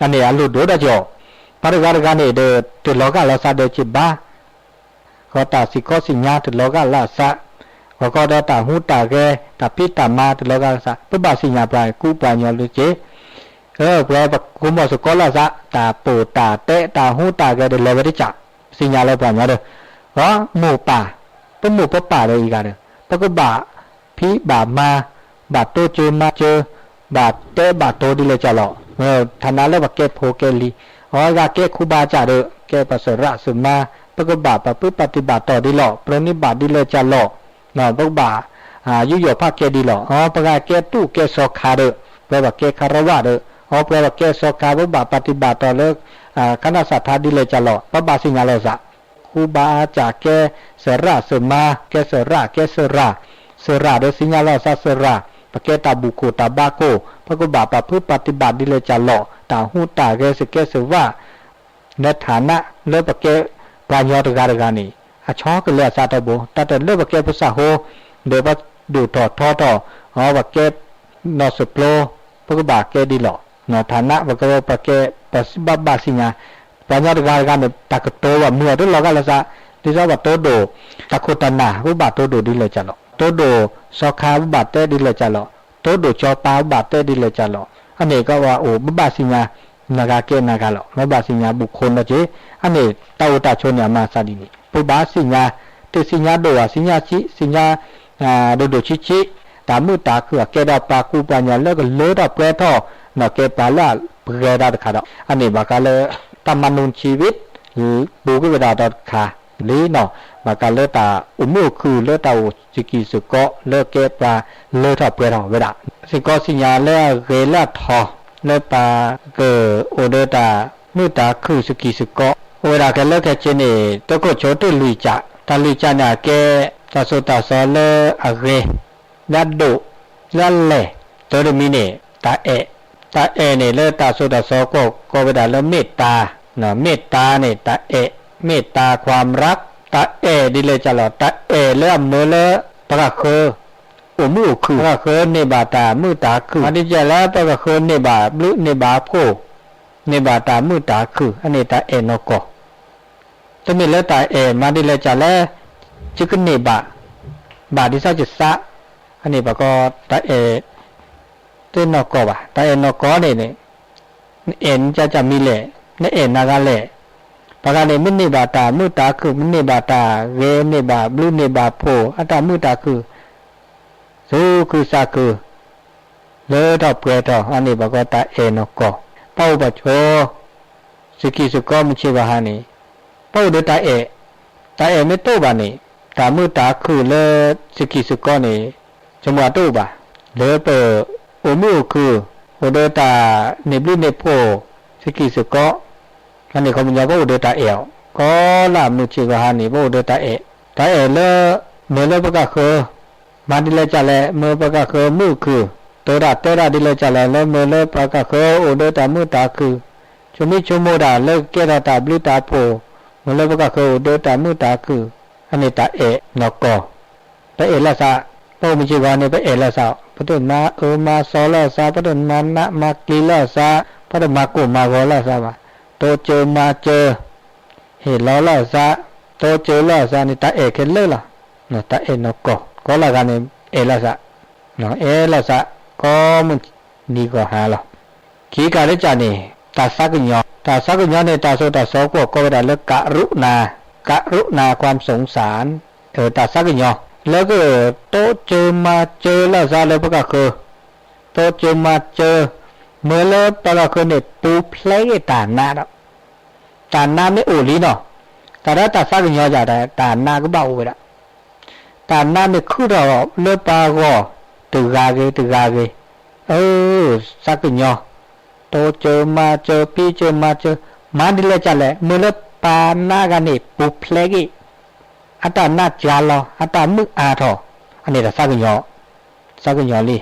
အန့ၣ်အလိၣ်ဒိၣ်ဒၣ်ကီး, ပှၤတဂၤတဂၤန့ၣ်ဒီး တလီၤဂာ်လီၤသးဒီးက့ၤဘၣ် ဃီတၢ်သ့ၣ်ခီသ့ၣ်ညါတလီၤဂာ်လၢအသး, ဃီဃီဒီးတၢ်ဟူးတၢ်ဂဲၤ တၢ်ဖံးတၢ်မၤတလီၤဂာ်လၢသး, ပဘၣ်သ့ၣ်ညါပှၤကူပှၤညီလၢက့ၤ, ပှၤပကိးမီၢ်သကိးလၢသး တၢ်ပိာ်တၢ်တဲ တၢ်ဟူးတၢ်ဂဲၤဒီးလဲၤဝဲတကၢ်, သ့ၣ်ညါလၢပှၤညီဒီး, ပမိၢ်ပၢ်, ပမိၢ်ပပၢ်ဒီးအံၤဂၤဒီး ပကဘၣ်ဖံးဘၣ်မၤ, ဘၣ်တိစၢၤမၤစၢၤ, ဘၣ်တဲဘၣ်တီဒ်လဲၣ်ကလီၤ, ထးနးလၢပကဲဖိကဲလံၤ, အဂၤကဲခူဘၣ်ကၢ်ဒီး ကဲပှၤသရၣ်သမါ, ပကဘၣ်ပာ်ဖုးပာ်တံၢ်ဘၣ်တီၤဒ်လီၤ, ပြၢန့ၢ်ဘၣ်ဒ်လဲၣ်ကလီၤ ပကဘၣ် ယူးယီၣ်ဖးကဲဒ်လီၤ, ပှၤဂၤကဲတူၢ်ကဲစီၤခါဒီး ပှၤဘၣ်ကဲခါရဝၣ်ဒီး, ပှၤဘၣ်ကဲစီၤခါ ပဘၣ်ပာ်တံၢ်ဘၣ်တီၤလၢ ခါနၢ်စၢ်ထါဒ်လဲၣ်ကလီၤ, ပဘၣ်သ့ၣ်ညါလီၤသး, ခူဘၣ်ကၢ်ကဲသရၣ်သမါ, ကဲသရၣ်ကဲသရၣ်, သရၣ်ဒီးသ့ၣ်ညါလီၤသးသရၣ်, ပကဲတၢ်ဘူၣ်ခိၣ်တၢ်ဘါခိၣ်, ပကဘၣ်ပာ်ဖုးပာ်တံၢ်ဘၣ်ဒ်လဲၣ်ကလီၤ, တၢ်ဟူးတၢ်ဂဲၤသကဲသဝၣ် လၢထးနးလၢပကဲပှၤညီတဂၤတဂၤန့ၣ် အဆီကလဲၤအသးထီဘိ, တၢ်တလၢပကဲပသးဟိ, ဒီးပဒိၣ်ထီၣ်ထီထီၣ်, ပကဲနီၢ်စၢဖျိ, ပကဘၣ်ကဲဒ်လီၤ, ထးနးပကဲပကဲပဘၣ်ဘၣ်သ့ၣ်ညါ, ပှၤညီတဂၤတဂၤန့ၣ် တၢ်ကတိၤဘၣ်မုာ်အီၤတလီၤဂာ်လၢသး, ဒ်သိးပဘၣ်တိဒိၣ်, တၢ်ခိၣ်တၢ်နၢ် ပဘၣ်တိဒိၣ်ဒ်လဲၣ်ကလီၤ, တိဒိၣ်စီၤခါ ပဘၣ်တဲဒ်လဲၣ်ကလီၤ, တိဒိၣ်စီၤပၤ ပဘၣ်တဲဒ်လဲၣ်ကလီၤ, အန့ၣ်ကဘၣ်အိၣ် ပဘၣ်သ့ၣ်ညါ နဂၤကဲနဂၤလီၤ, ပဘၣ်သ့ၣ်ညါဘူၣ်ခိၣ်လီၤက့ၤ, အန့ၣ် တၢ်အိၣ်တၢ်ဆိးန့ၣ် အမၤသးဒ်န့ၣ်, ပဘၣ်သ့ၣ်ညါ, တသ့ၣ်ညါဒိၣ်ဘၣ် သ့ၣ်ညါဆံး သ့ၣ်ညါ ဒိၣ်ဒိၣ်ဆံးဆံး, တၢ်မုာ်တၢ်ခုၣ်အကဲဒီးပှၤကူပှၤညီလၢကလၢထီၣ်ပှဲၤထီၣ်, နီၢ်ကဲပှၤလၢအပှဲၤတၢ်တခါဒီး, အန့ၣ်ဘၣ်ဃးလၢ တၢ်မၤနူၤဆံးဝံၤ ပူၤကွံာ်ဝဲဒၣ်ဒီးတခါလံနီၤ, ဘၣ်ဃးလၢတၢ်အိၣ်မုာ်အိၣ်ခုၣ်လၢတၢ်အိၣ်စကံၢ်စကီးလၢကဲပှၤလၢထီၣ်ပှဲၤထီၣ်ဝဲဒၣ်, စ့ၢ်ကီးသ့ၣ်ညါလၢအဂ့ၤလၢအထီ, လၢပှၤကအိၣ်ဒီးတၢ်မုာ်တၢ်ခုၣ်စကံၢ်စကီး, အိၣ်ဝဲဒၣ်ခဲလၢာ်ခဲဆ့န့ၣ် တခိၣ်ဆိတလွံၢ်ကၢ်, တၢ်လွံၢ်ကၢ်န့ၣ် အကဲ တၢ်သိၣ်တၢ်သီလၢအဂ့ၤ လၢအဒိၣ် လၢအလဲၢ်, တၢတမံၤန့ၣ် တၢ်အဲၣ်, တၢ်အဲၣ်န့ၣ်လၢတၢ်သိၣ်တၢ်သီကိးဝဲဒၣ်လၢမ့ၢ်တၢ်, မ့ၢ်တၢ်န့ၣ် တၢ်အဲၣ်, မ့ၢ်တၢ်ခွါမရၣ်, တၢ်အဲၣ်ဒ်လဲၣ်ကလီၤ, တၢ်အဲၣ်လၢအမၢလၢပှၤဂၤဃၢ အိၣ်မုာ်အိၣ်ခုၣ်, ပှၤဂၤဃၢန့ၢ်ဘၣ်တၢ်မုာ်တၢ်ခုၣ်, မၤဒ်လဲၣ်လၢပှၤဂၤဃၢန့ၢ်ဘၣ်ဘျုးန့ၢ်ဘၣ်ဖှိၣ်, န့ၢ်ဘၣ်တၢ်မုာ်တၢ်ခုၣ်, အန့ၣ်တၢ်အဲၣ်နီၢ်ကီၢ် တမ့ၢ်လၢတၢ်အဲၣ်မၤဒ်လဲၣ်ကလီၤ, ယကန့ၢ်ဘၣ်, ဘၣ်ဒ်သိးယသး, အန့ၣ်ပှၤကိးတၢ်အဲၣ် တနီၢ်ကီၢ်ဘၣ်, တၢ်အဲၣ်နီၢ်ကီၢ်န့ၣ်, နအဲၣ်နကၢ်ကၢ်မံၤလဲၣ်, နအဲၣ်နၤဂၤလဲၣ်, ပှၤဂၤန့ၣ် မ့ၢ်န့ၢ်ဘၣ်တၢ်မုာ်တၢ်ခုၣ်, မ့ၢ်န့ၢ်ဘၣ်တၢ်ဂ့ၤန့ၢ်ဘၣ်ဘျုးန့ၢ်ဘၣ်ဖှိၣ်, အတၢ်မုာ်တၢ်ခုၣ် သူၣ်ခုသးခု လၢထီၣ်ပှဲၤထီၣ်, အန့ၣ်ပှၤကိးတၢ်အဲၣ်နီၢ်ကီၢ်, ပအိၣ်ပဆိး စကံၢ်စကီးမုၢ်ဆ့ၣ်ဘၣ်ဟါန့ၣ်, ပအိၣ်ဒီးတၢ်အဲၣ်, တၢ်အဲၣ်မ့ၢ်တအိၣ်ဘၣ်န့ၣ်, တၢ်မုာ်တၢ်ခုၣ်လၢစကံၢ်စကီးန့ၣ်, ဆိကမိၣ်တအိၣ်ဘၣ်, လၢပအိၣ်မုာ်အိၣ်ခုၣ်, အိၣ်ဒီးတၢ်န့ၢ်ဘျုးန့ၢ်ဖှိၣ်, စကံၢ်စကီး, အန့ၣ်ခီပညီပအိၣ်ဒီးတၢ်အဲၣ်အီၤ, ကီလၢမုၢ်ဆ့ၣ်ဘၣ်ဟါန့ၣ် ပအိၣ်ဒီးတၢ်အဲၣ်, တၢ်အဲၣ်လၢ မ့ၢ်လၢပှၤဂၤဃၢ မၤဒ်လဲၣ်ကလီၤ, မ့ၢ်ပှၤဂၤဃၢမုာ်ခုၣ်, တိၤတၢ်တဲတၢ်ဒ်လဲၣ်ကလီၤ, လၢမ့ၢ်လၢပှၤဂၤဃၢအိၣ်ဒီးတၢ်မုာ်တၢ်ခုၣ်, ဆိမိၣ်ဆိကမိၣ်တၢ်လၢကကဲထီၣ်တၢ်ဘျုးတၢ်ဖှိၣ်, မ့ၢ်လၢပကဃၢၤအိၣ်ဒီးတၢ်မုာ်တၢ်ခုၣ်, အန့ၣ်တၢ်အဲၣ်နီၢ်ကီၢ်, ပအဲၣ်လိာ်သး, ပအိၣ်မုၢ်ဆ့ၣ်ဂီၤန့ၣ် ပအဲၣ်လိာ်သး, ပတမၤအၢမၤသီလိာ်သး, ပတမၤနးမၤကျံၤလိာ်သး, ပတမၤကိၢ်မၤဂီၤလိာ်သးဘၣ်, တိစၢၤမၤစၢၤ, ဟ့ၣ်လီၤလိာ်သး, တိစၢၤလိာ်သးန့ၣ် တၢ်အဲၣ်ခဲလၢာ်လီၤ. တၢ်အဲၣ်နီၢ်ကီၢ် ကိးလၢဂၤန့ၣ် အဲၣ်လိာ်သး, အဲၣ်လိာ်သး, ကိးမုၢ်နံၤဂီၤဟါလီၤ. ခံကၤလၢကၢ်န့ၣ် တၢ်သးကညီၤ, တၢ်သးကညီၤန့ၣ် တၢ်သိၣ်တၢ်သီကွီၢ်ကီဝဲဒၣ်လၢ ကရုဏာ, ကရုဏာ ความสงสาร, တၢ်သးကညီၤ, လၢက တိစၢၤမၤစၢၤလိာ်သးလၢပကဃၢၤ, တိစၢၤမၤစၢၤ, မ့ၢ်လၢပကဃၢၤန့ၣ် ပူၤဖျဲးက့ၤတၢ်နးဒီး, တၢ်နးမ့ၢ်အိၣ်လံနီၤ, တၢ်ဒီးတၢ်သးကညီၤယၤ တၢ်နးကဘၣ်အိၣ်ဝဲဒၣ် တၢ်နးန့ၣ်ခုထီၣ်လၢပှၤဂီၢ် တဂၤဂ့ၤတဂၤဂ့ၤ, အၢ, သးကညီၤ, တိစၢၤမၤစၢၤ ဖံးစၢၤမၤစၢၤ, မၤဒ်လဲၣ်ကလဲၣ် မ့ၢ်လၢပှၤနးဂၤန့ၣ် ပူၤဖျဲးက့ၤ အတၢ်နးစှၤလီၤ အတၢ်မုာ်အါထီၣ်, အန့ၣ်တၢ်သးကညီၤ, သးကညီၤလံ.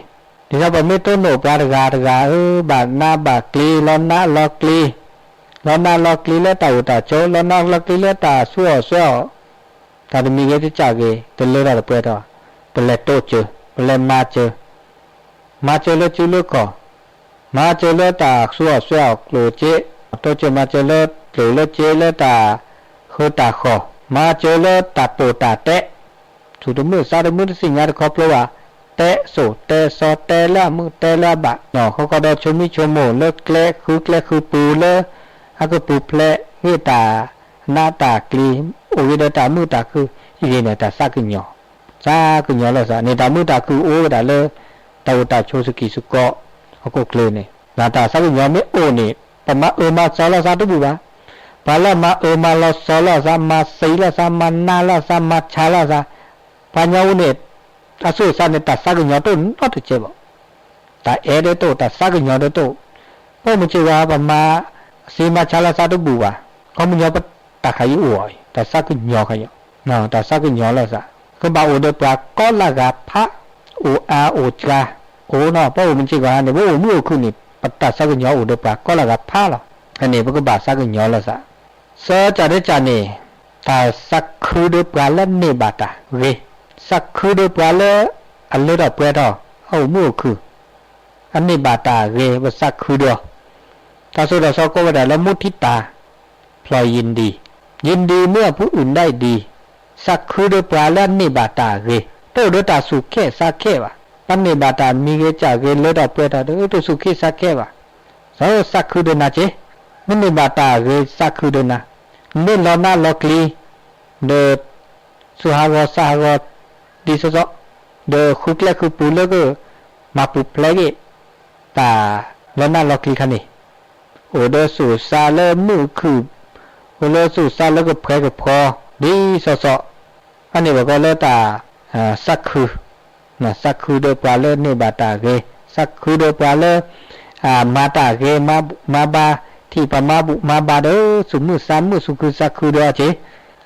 ဒ်သိးပမ့ၢ်တိၢ်နီၣ်ပှၤတဂၤတဂၤ အၢ ဘၣ်နးဘၣ်ကျံၤ လီၤနးလီၤကျံၤ, လီၤနးလီၤကျံၤလၢတၢ်အိၣ်တၢ်ဆိး လီၤနးလီၤကျံၤလၢတၢ်ဆူးအီၣ်ဆှဲးအီၣ် တၢ်တမံၤဂ့ၤတကၢ်ဂ့ၤ တလၢထီၣ်တပှဲၤထီၣ်, ပလဲၤတိစၢၤ ပလဲၤမၤစၢၤ, မၤစၢၤလၢစုလၢကီၢ်, မၤစၢၤလၢတၢ်ဆူးအီၣ်ဆှဲးအီၣ်ကျိၣ်စ့, တိစၢၤမၤစၢၤလၢကျိၣ်လၢစ့လၢတၢ်ဃုတၢ်ဃီၣ်, မၤစၢၤလၢတၢ်ပိာ်တၢ်တဲ သူၣ်တမုာ်သးတမုာ်တသ့ၣ်ညါတခီဖျိဘၣ်, တဲစိၣ်တဲစီတဲလၢအမုာ်တဲလၢအဘၣ်, ဃီဃီဒီးဆိမိၣ်ဆိမိၣ်လၢကျဲဃုကျဲဃုပူၤလၢ အကပူၤဖျဲးဂ့ၤတၢ်နးတၢ်ကျံၤ အိၣ်ဂ့ၤဒီးတၢ်မုာ်တၢ်ခုၣ်အံၤန့ၣ် တၢ်သးကညီၤ, သးကညီၤလိာ်သးန့ၣ် တၢ်မုာ်တၢ်ခုၣ်အိၣ်ဝဲဒၣ်လၢ တၢ်အိၣ်တၢ်ဆိးစကံၢ်စကီး ဟီၣ်ခိၣ်ချၢန့ၣ် တၢ်သးကညီၤမ့ၢ်အိၣ်န့ၣ် ပမၤအၢမၤသီလိာ်သးတဘူၣ်ဘၣ်. ပှၤလၢအမၤအၢမၤလီၤသီလိာ်သး မၤသံလိာ်သး မၤနးလိာ်သး မၤဆါလိာ်သး ပှၤညီဝဲန့ၣ် အသူၣ်အသးန့ၣ် တၢ်သးကညီၤတအိၣ်နီတစဲးဘၣ်. တၢ်အဲၣ်ဒၣ်တအိၣ် တၢ်သးကညီၤဒၣ်တအိၣ်. ပအိၣ်မုၢ်ဆ့ၣ်ဂီၤ ပမၤသံမၤဆါလိာ်သးတဘူၣ်ဘၣ်. ခီပညီပတၢ်ခါအံၤအိၣ်အီၤ တၢ်သးကညီၤခါအံၤ, တၢ်သးကညီၤလိာ်သး ကဘၣ်အိၣ်ဒီးပှၤကိးလၢဂၤဖး, အိၣ်အါအိၣ်စှၤ, အိၣ်နီၤ ပအိၣ်မုၢ်ဆ့ၣ်ဂီၤဟါန့ၣ် ပအိၣ်မုာ်အိၣ်ခုၣ်န့ၣ် ပတၢ်သးကညီၤအိၣ်ဒီးပှၤကိးလၢဂၤဖးလီၤ. အန့ၣ် ပကဘၣ်သးကညီၤလိာ်သး သၢကၢ်တကၢ်န့ၣ် တၢ်သးခုဒီးပှၤလၢန့ၢ်ဘၣ်တၢ်ဂ့ၤ, သးခုဒီးပှၤလၢအလၢထီၣ်ပှဲၤထီၣ် အအိၣ်မုာ်အိၣ်ခုၣ်, အန့ၢ်ဘၣ်တၢ်ဂ့ၤ ပသးခုဒီး, တၢ်သိၣ်တၢ်သီကိးဝဲဒၣ်လၢ มุทิตา พลอยยินดี ยินดีเมื่อผู้อื่นได้ดี သးခုဒီးပှၤလၢအန့ၢ်ဘၣ်တၢ်ဂ့ၤ, တအိၣ်ဒီးတၢ်သူၣ်ခဲသးခဲဘၣ်. ပန့ၢ်ဘၣ်တၢ်မံၤဂ့ၤကၢ်ဂ့ၤလၢထီၣ်ပှဲၤထီၣ်ဒီး တသူၣ်ခဲသးခဲဘၣ်. သးခုဒီးနၤက့, မ့ၢ်န့ၢ်ဘၣ်တၢ်ဂ့ၤသးခုဒီးနၤ, မ့ၢ်လီၤနးလီၤကျံၤ ဒီး သူၣ်ဟးဂီၤသးဟးဂီၤ ဒ်သိးသိး, ဒီးဃုကျဲဃုပူၤလၢက မၤပူၤဖျဲးက့ၤ တၢ်လီၤနးလီၤကျံၤခါန့ၣ်, အိၣ်ဒီးသူၣ်သးလၢမုာ်ခုၣ်, အိၣ်လၢသူၣ်သးလၢကဖှဲကဖှီ ဒ်သိးသိး, အန့ၣ်ဘၣ်ကီးလၢတၢ် သးခု, သးခုဒီးပှၤလၢန့ၢ်ဘၣ်တၢ်ဂ့ၤ, သးခုဒီးပှၤလၢ မၤတၢ်ဂ့ၤ မၤဘူၣ်မၤဘါ, ထံၣ်ပှၤမၤဘူၣ်မၤဘါဒီး သူၣ်မုာ်သးမုာ်သူၣ်ခုသးခုဒီးအီၤက့ၤ,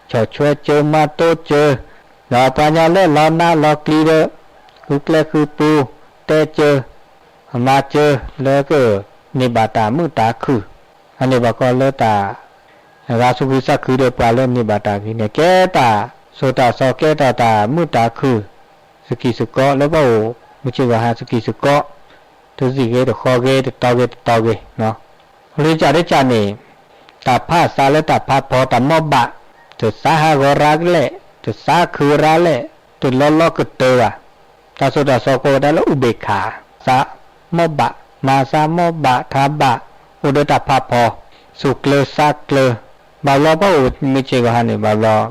ဆီၣ်ထွဲစၢၤမၤတိစၢၤ, ဒီးပှၤညီလၢလီၤနးလီၤကျံၤဒီး ဃုကျဲဃုပူၤ, တဲစၢၤ, မၤစၢၤလၢက န့ၢ်ဘၣ်တၢ်မုာ်တၢ်ခုၣ်, အန့ၣ်ဘၣ်ကီးလၢတၢ် ဂၤသူၣ်ခုသးခုဒီးပှၤလၢန့ၢ်ဘၣ်တၢ်ဂ့ၤန့ၣ် ကဲတၢ်သိၣ်တၢ်သီကဲထီၣ်တၢ်မုာ်တၢ်ခုၣ် စကံၢ်စကီးလၢပအိၣ်မုၢ်ဆ့ၣ်ဂီၤဟါစကံၢ်စကီး, တသံၣ်ဂ့ၤတဃီဂ့ၤ တတီၤဂ့ၤတတီၤဂ့ၤ, လွံၢ်ကၢ်တကၢ်န့ၣ် တၢ်ဖးသးလၢတၢ်ဖးဖီတၢ်မီၢ်ဘၣ်, တသးဟးဂီၤရၤကလဲာ်, တသးခုရၤလဲာ်, တလီၤလီၤကတၢၢ်ဘၣ်. တၢ်သိၣ်တၢ်သီကိးဝဲဒၣ်လၢ อุเบกขา သးမီၢ်ဘၣ်, မၤသးမီၢ်ဘၣ်ထးဘၣ်, အိၣ်ဒီးတၢ်ဖးဖီ, သူၣ်ကျၢၤသးကျၢၤ, ဘၣ်ဘျီပအိၣ်မုၢ်ဆ့ၣ်ဂီၤဟါန့ၣ် ဘၣ်ဘျီ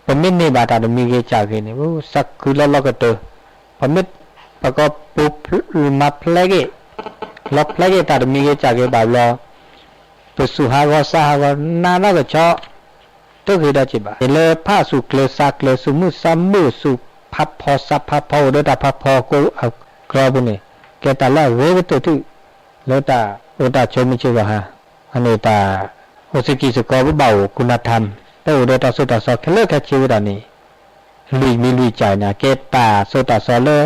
ပမ့ၢ်န့ၢ်ဘၣ်တၢ်တမံၤဂ့ၤကၢ်ဂ့ၤန့ၣ် သးခုလီၤလီၤကတၢၢ်, ပမ့ၢ်ပကီးပူၤမၤဖျဲးက့ၤ, လီၤဖျဲးက့ၤတၢ်တမံၤဂ့ၤကၢ်ဂ့ၤဘၣ်ဘျီ, ပသူၣ်ဟးဂီၤသးဟးဂီၤနးနီၢ်ကဆီ တဂ့ၤဒီးက့ၤဘၣ်. မ့ၢ်လၢဖးသူၣ်ကျၢၤသးကျၢၤ သူၣ်မုာ်သးမုာ် သူၣ်ဖးဖီသးဖးဖီ အိၣ်ဒီးတၢ်ဖးဖီကိးအကျီပူၤန့ၣ် ကဲတၢ်လၢအဂ့ၤကတၢၢ်ထံၣ် လၢတၢ်အိၣ်တၢ်ဆိးမုၢ်ဆ့ၣ်ဂီၤဟါ, အန့ၣ်တၢ်အိၣ်စကံၢ်စကီး ပဘၣ်အိၣ် คุณธรรม ပအိၣ်ဒီးတၢ်သိၣ်တၢ်သီခဲလၢာ်ခဲဆ့ဝဲဒၣ်န့ၣ် လွံၢ်မံၤလွံၢ်ကၢ်န့ၣ် ကဲတၢ်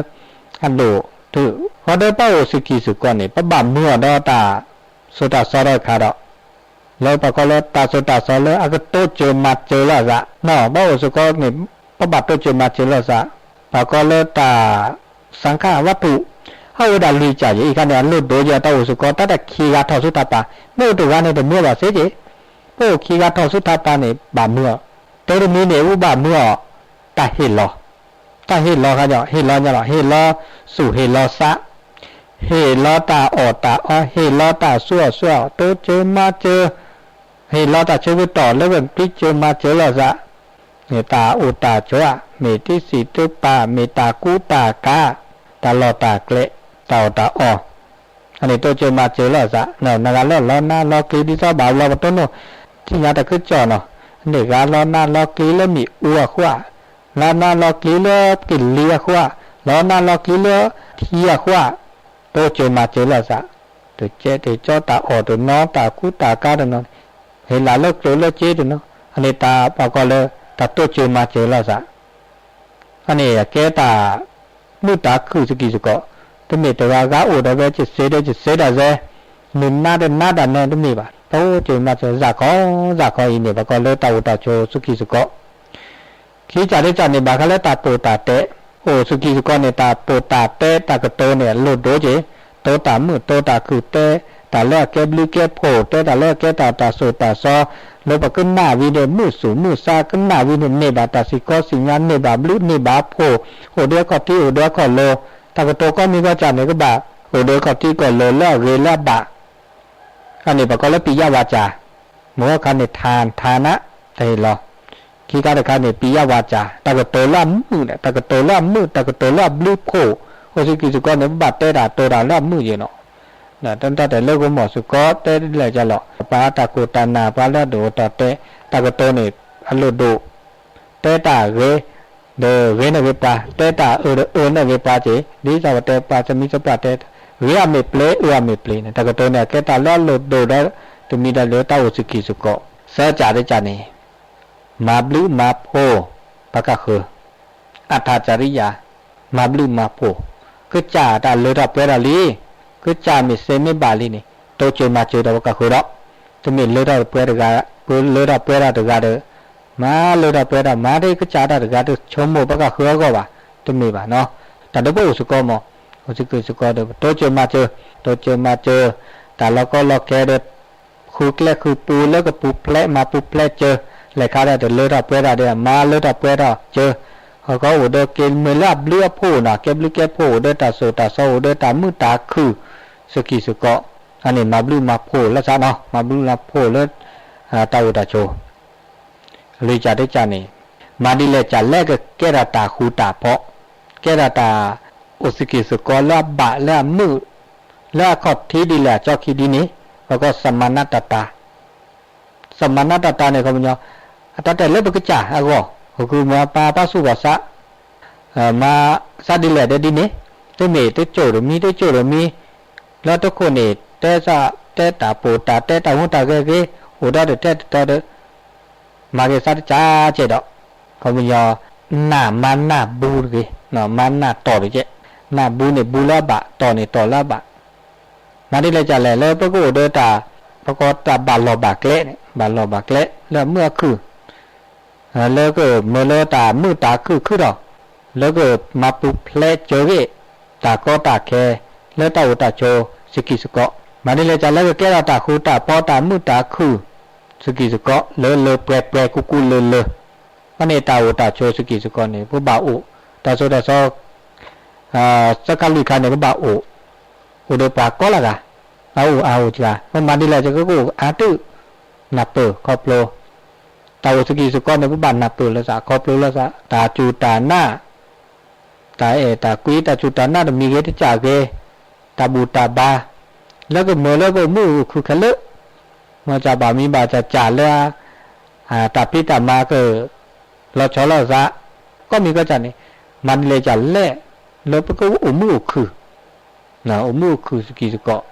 သိၣ်တၢ်သီလၢအဒိၣ်တုာ်ဃီဒီး ပအိၣ်စကံၢ်စကီးန့ၣ် ပဘၣ်မုာ်အီၤဒီးတၢ်သိၣ်တၢ်သီတခါဒီး လၢပှၤကိးလၢတၢ်သိၣ်တၢ်သီလၢအကတိစၢၤမၤစၢၤလိာ်သး, ပဘၣ်အိၣ်စ့ၢ်ကီးန့ၣ် ပဘၣ်တိစၢၤမၤစၢၤလိာ်သး, ပှၤကိးလၢတၢ် သံဃာ်ဝတ္ထု, အအိၣ်ဝဲဒၣ်လွံၢ်ကၢ်ယဲၢ်, အံၤခါန့ၣ် အလိၣ်ဒိၣ်ယဲၢ်တၢ်အိၣ်စ့ၢ်ကီး တၢ်တၢ်ခံဂၤထီၣ်ဆူထးပာ်, မ့ၢ်အိၣ်တဂၤန့ၣ် တမ့ၢ်ဘၣ်စ့ၢ်ကီး, ပအိၣ်ခံဂၤထီၣ်ဆူထးပာ်န့ၣ် ဘၣ်မုာ်အီၤ, တၢတမံၤန့ၣ် အူဘၣ်မုာ်အီၤ, တၢ်ဟ့ၣ်လီၤ, တၢ်ဟ့ၣ်လီၤခါညီ, ဟ့ၣ်လီၤညီလီၤ, ဟ့ၣ်လီၤသူၣ်ဟ့ၣ်လီၤသး, ဟ့ၣ်လီၤတၢ်အီၣ်တၢ်အီ, ဟ့ၣ်လီၤတၢ်ဆူးအီၣ်ဆူးအီ, တိစၢၤမၤစၢၤ, ဟ့ၣ်လီၤတၢ်ဆၢကတီၢ်လၢပတိစၢၤမၤစၢၤလိာ်သး, မ့ၢ်တၢ်အိၣ်တၢ်ဆိး, မ့ၢ်တံစံးတပာ်, မ့ၢ်တၢ်ကူတၢ်ကၤ, တၢ်လီၢ်တၢ်ကျဲ, တၢ်အီၣ်တၢ်အီ, အန့ၣ်တိစၢၤမၤစၢၤလိာ်သး, နဂၤလၢလီနါလီကျံ ဒ်သိးဘၣ်ဘျီပတိၢ်နီၣ်, ထံၣ်ညါတၢ်ခုကစီၣ်နီၤ, န့ၢ်ဂၤလီနါလီကျံလၢမ့ၣ်အူအဃိဧါ, လီနါလီကျံလၢကလံၤအဃိဧါ, လီနါလီကျံလၢထံအဃိဧါ, တိစၢၤမၤစၢၤလိာ်သး, တကဲတကီ တၢ်အီၣ်တနီၤ တၢ်ကူတၢ်ကၤတနီၤ, ဟ့ၣ်လၢကျိၣ်လၢစ့တနီၤ, အန့ၣ်တၢ်ပှၤကိးလၢ တၢ်တိစၢၤမၤစၢၤလိာ်သး အန့ၣ်အကဲတၢ်မုာ်တၢ်ခုၣ်စကံးစကီး, တမ့ၢ်တဂၤဂၤအိၣ်ဒီးဝဲ ယစဲဒီးယစဲဒၣ်စဲ, နနါဒီးနါဒၣ်နဲတမ့ၢ်ဘၣ်, တိစၢၤမၤစၢၤ စးခီစးခီအံၤန့ၣ် ပှၤကိးလၢတၢ်အိၣ်တၢ်ဆိးစကံးစကီး, ခံကၢ်တကၢ်န့ၣ် ဘၣ်ဃးလၢတၢ်ပိာ်တၢ်တဲ, အိၣ်စကံးစကီးန့ၣ် တၢ်ပိာ်တၢ်တဲတၢ်ကတိၤန့ၣ် အလိၣ်ဒိၣ်က့ၤ, တိတၢ်မုာ်တိတၢ်ခုၣ် တဲတၢ်လၢအကဲဘျုးကဲဖှိၣ် တဲတၢ်လၢအကဲတၢ်တၢ်သိၣ်တၢ်သီ, လၢပကနၣ်ဝံၤန့ၣ် မုာ်သူၣ်မုာ်သး ကနၣ်ဝံၤန့ၣ် န့ၢ်ဘၣ်တၢ်စံးကီစံးညါ န့ၢ်ဘၣ်ဘျုးန့ၢ်ဘၣ်ဖှိၣ်, အိၣ်ဒီးအခီၣ်ထံးအိၣ်ဒီးအခီၣ်လိၤ, တၢ်ကတိၤကိးမံၤကိးကၢ်န့ၣ် ကဘၣ်အိၣ်ဒီးအခီၣ်ထံးကီၢ်လိၤလၢအဂ့ၤလၢအဘၣ် အန့ၣ်ပှၤကိးလၢ ပိယဝၤစၢ်, မ့ၢ်အခါန့ၣ် ထၢၣ်ထၢၣ်နး တဟ့ၣ်လီၤ, ခံခါတခါန့ၣ် ပိယဝၤစၢ် တၢ်ကတိၤလၢအမုာ်န့ၣ် တၢ်ကတိၤလၢအမုာ် တၢ်ကတိၤလၢအဘျုးဖှိၣ်, အိၣ်စကံးစကီးန့ၣ် ပဘၣ်တဲတၢ်တိၤတၢ်လၢအမုာ်ယဲၢ်နီၤ, တၢ်တဲလၢဂီၢ်မီၢ်စကီး တဲဒ်လဲၣ်ကလီၤ ပှၤတၢ်ခိၣ်တၢ်နၢ် ပှၤလၢအဒိၣ်အတီၤတဲ, တၢ်ကတိၤန့ၣ် အလိၣ်ဒိၣ် တဲတၢ်ဂ့ၤ ဒီးဂ့ၤန့ၢ်ဂ့ၤပှၤ, တဲတၢ်အၢဒီးအၢန့ၢ်ဂ့ၤပှၤက့ၤ, ဒ်သိးပတဲပှၤသမံသပှၢ်တဲ, ဂ့ၤအမ့ၢ်ပျ့ၤ အၢအမ့ၢ်ပျ့ၤန့ၣ် တၢ်ကတိၤန့ၣ် အကဲတၢ်လၢအလိၣ်ဒိၣ်ဒီး တမံၤဒီးလၢတၢ်အိၣ်စကံးစကီး, သၢကၢ်တကၢ်န့ၣ် မၤဘျုးမၤဖှိၣ် ပှၤကဃၢၤ, အထၢၣ်ကရံယၤ, မၤဘျုးမၤဖှိၣ်, ကစၢ်တၢ်လၢထီၣ်ပှဲၤထီၣ်လံ, ကစၢ်မ့ၢ်စ့မ့ၢ်ဘၣ်လံန့ၣ် တိစၢၤမၤစၢၤဒီးပှၤကဃၢၤဒီး, တမ့ၢ်လၢထီၣ်ပှဲၤတဂၤ, လၢထီၣ်ပှဲၤထီၣ်တဂၤဒီး, မၤလၢထီၣ်ပှဲၤထီၣ် မၤဒ်ကစၢ်တၢ်တဂၤတဆိကမိၣ်ပှၤကဃၢၤအဂီၢ်ဘၣ်, တမ့ၢ်ဘၣ်နီၤ, တၢ်ဒ်ပအိၣ်စကီးမီၢ်, အိၣ်စကံးစကီးဒီး တိစၢၤမၤစၢၤ, တိစၢၤမၤစၢၤ, တၢ်လီၤကီလီၤခဲဒီး ဃုကျဲဃုပူလၢကပူၤဖျဲးမၤပူၤဖျဲးစၢၤ, လဲၤခါဒီးတလၢထီၣ်ပှဲၤထီၣ်ဒီး မၤလၢထီၣ်ပှဲၤထီၣ်စၢၤ, ဟီၣ်ကီအိၣ်ဒီးက့ၤမ့ၢ်လၢအဘျုးအဖှိၣ်နီၤ, ကဲဘျုးကဲဖှိၣ်အိၣ်ဒီးတၢ်သိၣ်တၢ်သီအိၣ်ဒီးတၢ်မုာ်တၢ်ခုၣ်စကံးစကီး, အန့ၣ်မၤဘျုးမၤဖှိၣ်လိာ်သးနီၤ, မၤဘျုးမၤဖှိၣ်လၢ တၢ်အိၣ်တၢ်ဆိး လွံၢ်ကၢ်တကၢ်န့ၣ်, မၤဒ်လဲၣ်ကၢ်လဲၣ်ကကဲထီၣ်တၢ်ဃူတၢ်ဖိး, ကဲထီၣ်တၢ်အိၣ်စကံးစကီးလၢအဘၣ်လၢအမုာ်, လၢအခီၣ်ထံးဒ်လဲၣ်အကၠီခံဒ်န့ၣ်, ပှၤကိး သမၢနတၢ်တၢ်, သမၢနတၢ်တၢ်န့ၣ် ခီပညီ, အတၢ်တဲလၢပကစၢ်အဂီၢ်, ပကမၤပာ်ပာ်ဆူၣ်ပာ်ဆါ မၤသးဒ်လဲၣ်ဒ်ဒ်န့ၣ်, တမ့ၢ်တစိၢ်တမံၤ တစိၢ်တမံၤ, လၢတခိၣ်န့ၣ် တဲသး တဲတၢ်ပိာ်တၢ်တဲ တၢ်ဟူးတၢ်ဂဲၤဂ့ၤ, အိၣ်ဒီးတထဲတတီဒီး မၤဂ့ၤသးတကၢ်ကဲဒီး, ခီပညီ, နၢ်မၤနၢ်ဘူတဂ့ၤ, မၤနၢ်တီၢ်တကဲ, နၢ်ဘူန့ၣ်ဘူလၢအဘၣ်, တီၢ်န့ၣ်တီၢ်လၢအဘၣ်, မၤဒ်လဲၣ်ကၢ်လဲၣ် လၢပကအိၣ်ဒီးတၢ်, ပကိးတၢ်ဘၣ်လီၢ်ဘၣ်ကျဲန့ၣ် ဘၣ်လီၢ်ဘၣ်ကျဲ လၢအမုာ်အခုၣ် လၢကမၢလၢတၢ်မုာ်တၢ်ခုၣ်ခုၣ်ဒီး, လၢကမၤပူၤဖျဲးစၢၤဂ့ၤ, တၢ်ကီတၢ်ခဲ, လၢတၢ်အိၣ်တၢ်ဆိးစကံးစကီး, မၤဒ်လဲၣ်ကၢ်လၢကကဲထီၣ်တၢ်ဃူတၢ်ဖိး တၢ်မုာ်တၢ်ခုၣ်စကံးစကီး လၢလၢပှဲၤပှဲၤ ကူကူလၢလၢ, အန့ၣ်တၢ်အိၣ်တၢ်ဆိးစကံးစကီးန့ၣ် ပဘၣ်အိၣ်, တၢ်သိၣ်တၢ်သီ သၢခါလွံၢ်ခါန့ၣ် ပဘၣ်အိၣ်, အိၣ်ဒီးပှၤကိးလၢဂၤ, အအိၣ်အါအိၣ်စှၤ, ပမၤဒ်လဲၣ်ကၢ်ကအိၣ်အါတုၣ်, နၢ်ပၢၢ်ခီဖျိ တၢ်အိၣ်စကံးစကီးန့ၣ် ပဘၣ်နၢ်ပၢၢ်လိာ်သး ခီဖျိလိာ်သး တၢ်စူၢ်တၢ်နာ်, တၢ်အဲၣ်တၢ်ကွံ တၢ်စူၢ်တၢ်နာ်တမံၤဂ့ၤ တကၢ်ဂ့ၤ, တၢ်ဘူၣ်တၢ်ဘါ, လၢကမၢလၢပအိၣ်မုာ်အိၣ်ခုၣ်ခဲလၢာ်, မ့ၢ်တၢ်ဘၣ်မံဘၣ်တၢ်ကၢ်လၢ တၢ်ဖံးတၢ်မၤက လီၤဆီလိာ်သး, ကိးမံၤကိးကၢ်န့ၣ်, မၤဒ်လဲၣ်ကၢ်လဲၣ်, လၢပကအိၣ်မုာ်အိၣ်ခုၣ်, အိၣ်မုာ်အိၣ်ခုၣ်စကံးစကီး,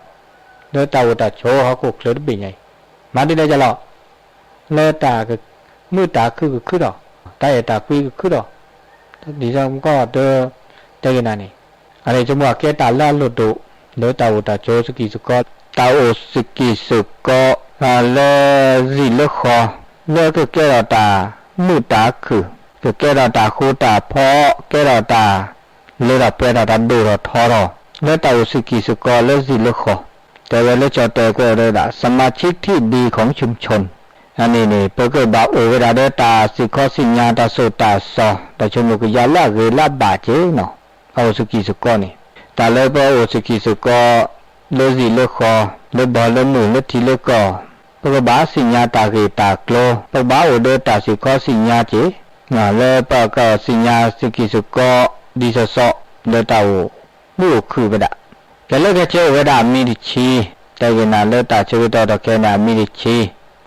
လၢတၢ်အိၣ်တၢ်ဆိးဟီၣ်ခိၣ်ချၢတဘ့ၣ်ညါအံၤ, မၤဒ်လဲၣ်ကၢ်လီၤ, လၢတၢ်မုာ်တၢ်ခုၣ်ကခုၣ်ဒီး, တၢ်အဲၣ်တၢ်ကွံကခုၣ်ဒီး, ဒ်သိးကီၢ်ဒၢ တဲက့ၤနၤန့ၣ်, အန့ၣ်ဆိကမိၣ်အကဲတၢ်လၢအလိၣ်ဒိၣ်, လၢတၢ်အိၣ်တၢ်ဆိးစကံးစကီး, တၢ်အိၣ်စကံးစကီး လၢစံာ်လၢဃီ လၢကကဲထီၣ်တၢ်မုာ်တၢ်ခုၣ်, ကကဲထီၣ်တၢ်ဃူတၢ်ဖိး, ကဲထီၣ်တၢ်လ့ထီၣ်ပှဲၤထီၣ် တၢ်ဒိၣ်ထီၣ်ထီထီၣ် လၢတၢ်အိၣ်စကံးစကီးလၢစံာ်လၢဃီ, တဲဝဲလၢကၠီၣ်တဲာ်ကွဲးဝဲဒၣ် สมาชิกที่ดีของชุมชน အန့ၣ်န့ၣ် ပကဘၣ်အိၣ်ဝဲဒၣ်ဒီးတၢ်စံၣ်ခီစံၣ်ညါ တၢ်စိာ်တၢ်စီၤ တၢ်ဆိကမိၣ်ကယၢလၢအဂ့ၤလၢအဘၣ်က့ၤနီၤ, အအိၣ်စကံးစကီးန့ၣ်, တၢ်လၢပအိၣ်စကံးစကီး လၢစံာ်လၢဃီ, လၢဘီလၢမုၢ် လၢထံလၢကီၢ်, ပကဘၣ်သ့ၣ်ညါတၢ်ဂ့ၢ်တၢ်ကျိၤ, ပကဘၣ်အိၣ်ဒီးတၢ်စံၣ်ခီစံၣ်ညါက့ၤ, လၢပကသ့ၣ်ညါစကံးစကီး ဒ်သိးသိး လၢတၢ်အိၣ်မုာ်အိၣ်ခုၣ်ဝဲဒၣ်, ကဲလၢကဲဆၢအိၣ်ဝဲဒၣ်အမံၤတဆံ, တဲက့ၤနၤလၢတၢ်ဆၢကတီၢ်တခါန့ၣ် အမံၤတဆံ,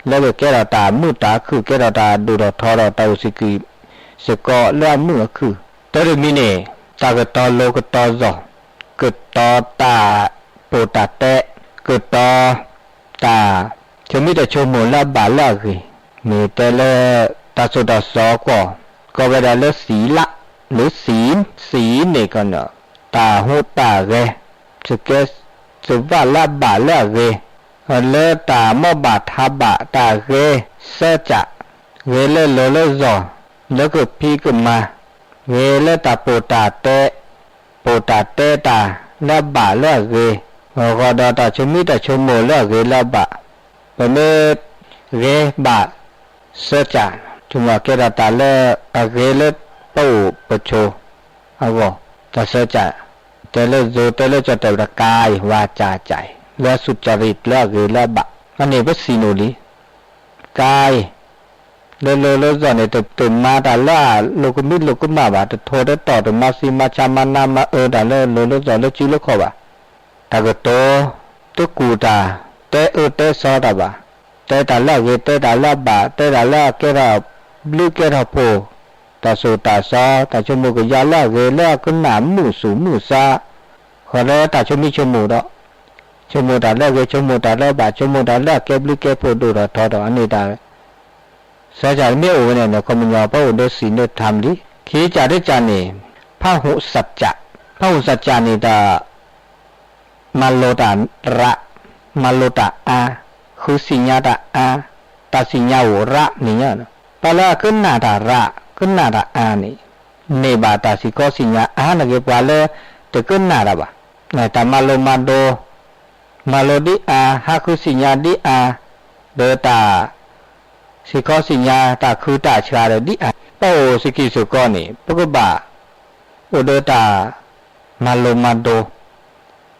လၢကကဲထီၣ်တၢ်မုာ်တၢ်ခုၣ် ကဲထီၣ်တၢ်ဒိၣ်ထီၣ်ထီထီၣ် တၢ်အိၣ်စကံးစကီးလၢအမုာ်အခုၣ်, တၢ်တမံၤန့ၣ်, တၢ်ကတီၤလိၤကတီၤစီၤ, ကတီၤတၢ်ပိာ်တၢ်တဲ, ကတီၤ တၢ်ဆိမိၣ်တၢ်ဆိကမိၣ်လၢအဘၣ်လၢအဂ့ၤ, မ့ၢ်တဲလၢ တၢ်စိာ်တၢ်စီၤကွီၢ်, ကိးဝဲဒၣ်လၢစံာ်လး, လၢစံာ်, စံာ်န့ၣ်ကီးန့ၣ်, တၢ်ဟူးတၢ်ဂဲၤ, စကဲစဘၣ်လၢအဘၣ်လၢအဂ့ၤ, လၢတၢ်မ့ၢ်ဘၣ်ထးဘၣ် တၢ်ဂဲၤစၢကၢ်, ဂဲၤလၢလိၤလၢစီၤ, လၢကဖံးကမၤ, ဂဲၤလၢတၢ်ပိာ်တၢ်တဲ, ပိာ်တၢ်တဲတၢ်လၢအဘၣ်လၢအဂ့ၤ, ဂီၤဒီးတၢ်ဆိမိၣ်တၢ်ဆိကမိၣ်လၢအဂ့ၤလၢအဘၣ်, ပမ့ၢ်ဂဲၤဘၣ်စၢကၢ်, ဆိမိၣ်ကဲထီၣ်တၢ်လၢအဂ့ၤလၢပအိၣ်ပဆိးအဂီၢ်, တၢ်စၢကၢ်, တဲလၢ ယိၤတဲလၢကၠီၣ်တဲာ်ဝဲဒၣ် ကါအံၤ ဝါကၢ်ကၢ်အံၤ လၢအစူၢ်ကၠီၣ်ရံၣ်လၢအဂ့ၤလၢအဘၣ်, အန့ၣ်ပစံးနုာ်လံ, ကါအံၤ လၢလိၤလၢစီၤန့ၣ် တမၤတၢ်လၢအလိၤကမံလိၤကမၣ်ဘၣ်, တထိးတတီၢ် တမၤစံးမၤဆါ မၤနးမၤအၢတၢ်လၢလိၤလၢစီၤ လၢစုလၢခီၣ်ဘၣ်, တၢ်ကတိၤ, တကူၣ်တၢ်, တဲအၢတဲစီၤတၢ်ဘၣ်, တဲတၢ်လၢအဂ့ၤ တဲတၢ်လၢအဘၣ် တဲတၢ်လၢအကဲထီၣ်ဘျုးကဲထီၣ်ဖှိၣ်, တၢ်စိာ်တၢ်စီၤ တၢ်ဆိကမိၣ်ကယၢလၢအဂ့ၤ လၢအကနၣ်မုာ်သူၣ်မုာ်သး, ဃီလၢတၢ်ဆိမိၣ်ဆိကမိၣ်ဒီး, ဆိကမိၣ်တၢ်လၢအဂ့ၤ ဆိကမိၣ်တၢ်လၢအဘၣ် ဆိကမိၣ်တၢ်လၢအကဲဘျုးကဲဖှိၣ်ဒိၣ်ထီၣ်ထီထီၣ် အန့ၣ်တၢ် စၢကၢ်တမ့ၢ်အိၣ်ဝဲန့ၣ်န့ၣ် ခီပညီ ပအိၣ်ဒီးစံာ်လၢထါမလံ, ခံကၢ်တကၢ်န့ၣ်, ဖးဟူးစၢကၢ်, ဖးဟူးစၢကၢ်န့ၣ်တၢ် မၤလိတၢ်ရး, မၤလိတၢ်အါ, ဃုသ့ၣ်ညါတၢ်အါ, တၢ်သ့ၣ်ညါအိၣ်ရးန့ၣ်ညါ, ပှၤလၢအကနၣ်တၢ်ရး ကနၣ်တၢ်အါန့ၣ်, န့ၢ်ဘၣ်တၢ်စံၣ်ခီစံၣ်ညါအါန့ၣ်က့ၤ ပှၤလၢတကနၣ်တၢ်ဘၣ်, တၢ်မၤလိမၤဒိ မၤလိဒ်အါ ဟးဃုသ့ၣ်ညါဒ်အါ, ဒီးတၢ် စံၣ်ခီစံၣ်ညါ တၢ်ခုတၢ်ဆှးဒီးဒ်အါ, ပအိၣ်စကံးစကီးန့ၣ် ပကဘၣ် အိၣ်ဒီးတၢ် မၤလိမၤဒိ